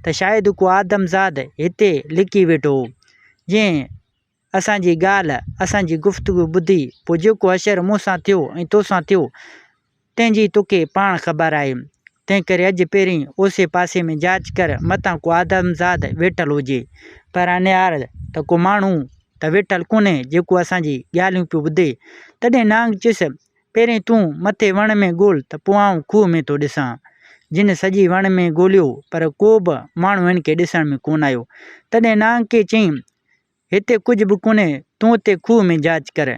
ته شايد ڪو آدمزاد هتي لڪي ويٺو هو، جنهن اسان جي ڳالهه، اسان جي گفتگو ٻڌي، پوء جيڪو حشر مون سان ٿيو ۽ توسان ٿيو، تنهن جي توکي پاڻ خبر آهي. تنهنڪري اڄ پهرين اوسي پاسي ۾ جاچ ڪر، متان ڪو آدمزاد ويٺل هجي. پر انيار ته ڪو ماڻهو ته ويٺل ڪونهي، جيڪو اسان جي ڳالهيون پيو ٻڌي. تڏهن نانگ چيس، پهرين تون مٿي وڻ ۾ ڳول ته پوء آئون کوهه ۾ ٿو ڏسان. جن سڄي وڻ ۾ ڳوليو، پر ڪو به ماڻهو هن کي ڏسڻ ۾ ڪونه آيو. تڏهن نانگ کي چيائين، هتي ڪجهه به ڪونهي، تون اتي کوهه ۾ جاچ ڪر.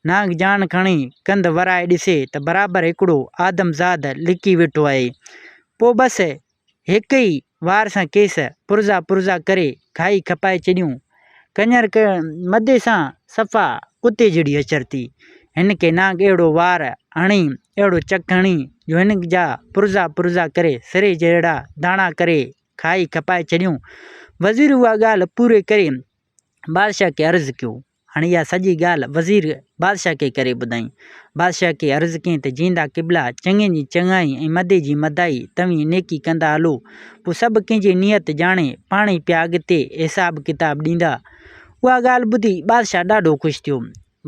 نانگ جان کڻي ڪنڌ ورائي ڏسي ته برابر هڪڙو آدمزاد لڪي ويٺو آهي. پوء بس هڪ ئي وار سان کيس پرزا پرزا ڪري کائي کپائي ڇڏيون. ڪڃر مدي سان صفا ڪتي جهڙي حشر ٿي. هن کي نانگ اهڙو وار هڻي، اهڙو چڪ هڻي جو هن جا پرزا پرزا ڪري سري جهڙا داڻا ڪري کائي کپائي ڇڏيون. وزير اها ڳالهه پوري ڪري بادشاهه کي عرض ڪيو. هاڻي اها سڄي ڳالهه وزير بادشاهه کي ڪري ٻڌائين. بادشاهه کي عرض ڪيائين ته جيندا قبلا، چڱي جي چڱائي ۽ مدي جي مدائي، توهين نيڪي ڪندا هلو، پوء سڀ ڪنهن جي نيت ڄاڻي پاڻ ئي پيا اڳتي حساب ڪتاب ڏيندا. اها ڳالهه ٻڌي بادشاهه ڏاڍو خوش ٿيو.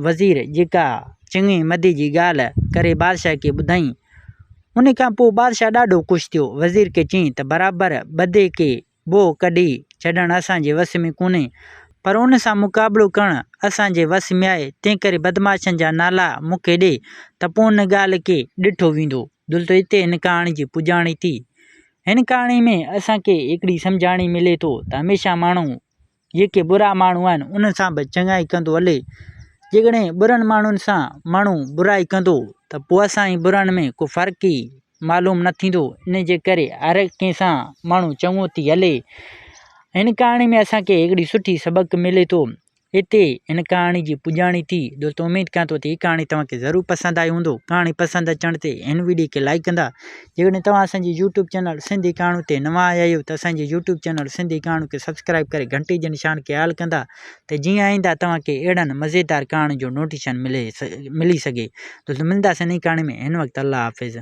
وزير جيڪا چڱي مدي جي ڳالهه ڪري بادشاهه کي ٻڌائين، ان کان پوء بادشاهه ڏاڍو خوش ٿيو. وزير کي چيائين ته برابر بدي کي بوء ڪڍي ڇڏڻ اسان جي وس ۾ ڪونهي، پر ان سان مقابلو ڪرڻ اسان جي وس ۾ آهي، تنهنڪري بدمعاشن جا نالا مون کي ڏي ته پوء ان ڳالهه کي ڏٺو ويندو. دولتو اتي هن ڪهاڻي جي پڄاڻي ٿي. هن ڪهاڻي ۾ اسان کي هڪڙي سمجهاڻي ملي ٿو ته هميشه ماڻهو جيڪي برا ماڻهو آهن انهن سان به چڱائي ڪندو هلي. جيڪڏهن برن ماڻهن سان ماڻهو برائي ڪندو ته پوء اسان ۽ برن ۾ ڪو فرق ئي معلوم نه ٿيندو. ان جي ڪري هر ڪنهن سان ماڻهو چڱو ٿي هلي. هن ڪهاڻي ۾ اسان کي هڪڙي سٺي سبق ملي ٿو. هتي هن ڪهاڻي جي پڄاڻي ٿي. دوستو اميد ڪيان ٿو ته هي ڪهاڻي توهان کي ضرور پسند آئي هوندو. ڪهاڻي پسند اچڻ تي هن وڊيو کي لائيڪ ڪندا. جيڪڏهن توهان اسان جي يوٽيوب چينل سنڌي ڪهاڻيون تي نوان آيا آهيو ته اسان جي يوٽيوب چينل سنڌي ڪهاڻيون کي سبسڪرائيب ڪري گهنٽي جي نشان کي آل ڪندا ته جيئن آئنده توهان کي اهڙن مزيدار ڪهاڻين جو نوٽيشن ملي سگهي. دوستو ملنداسين نئين ڪهاڻي ۾ هن وقت الله حافظ.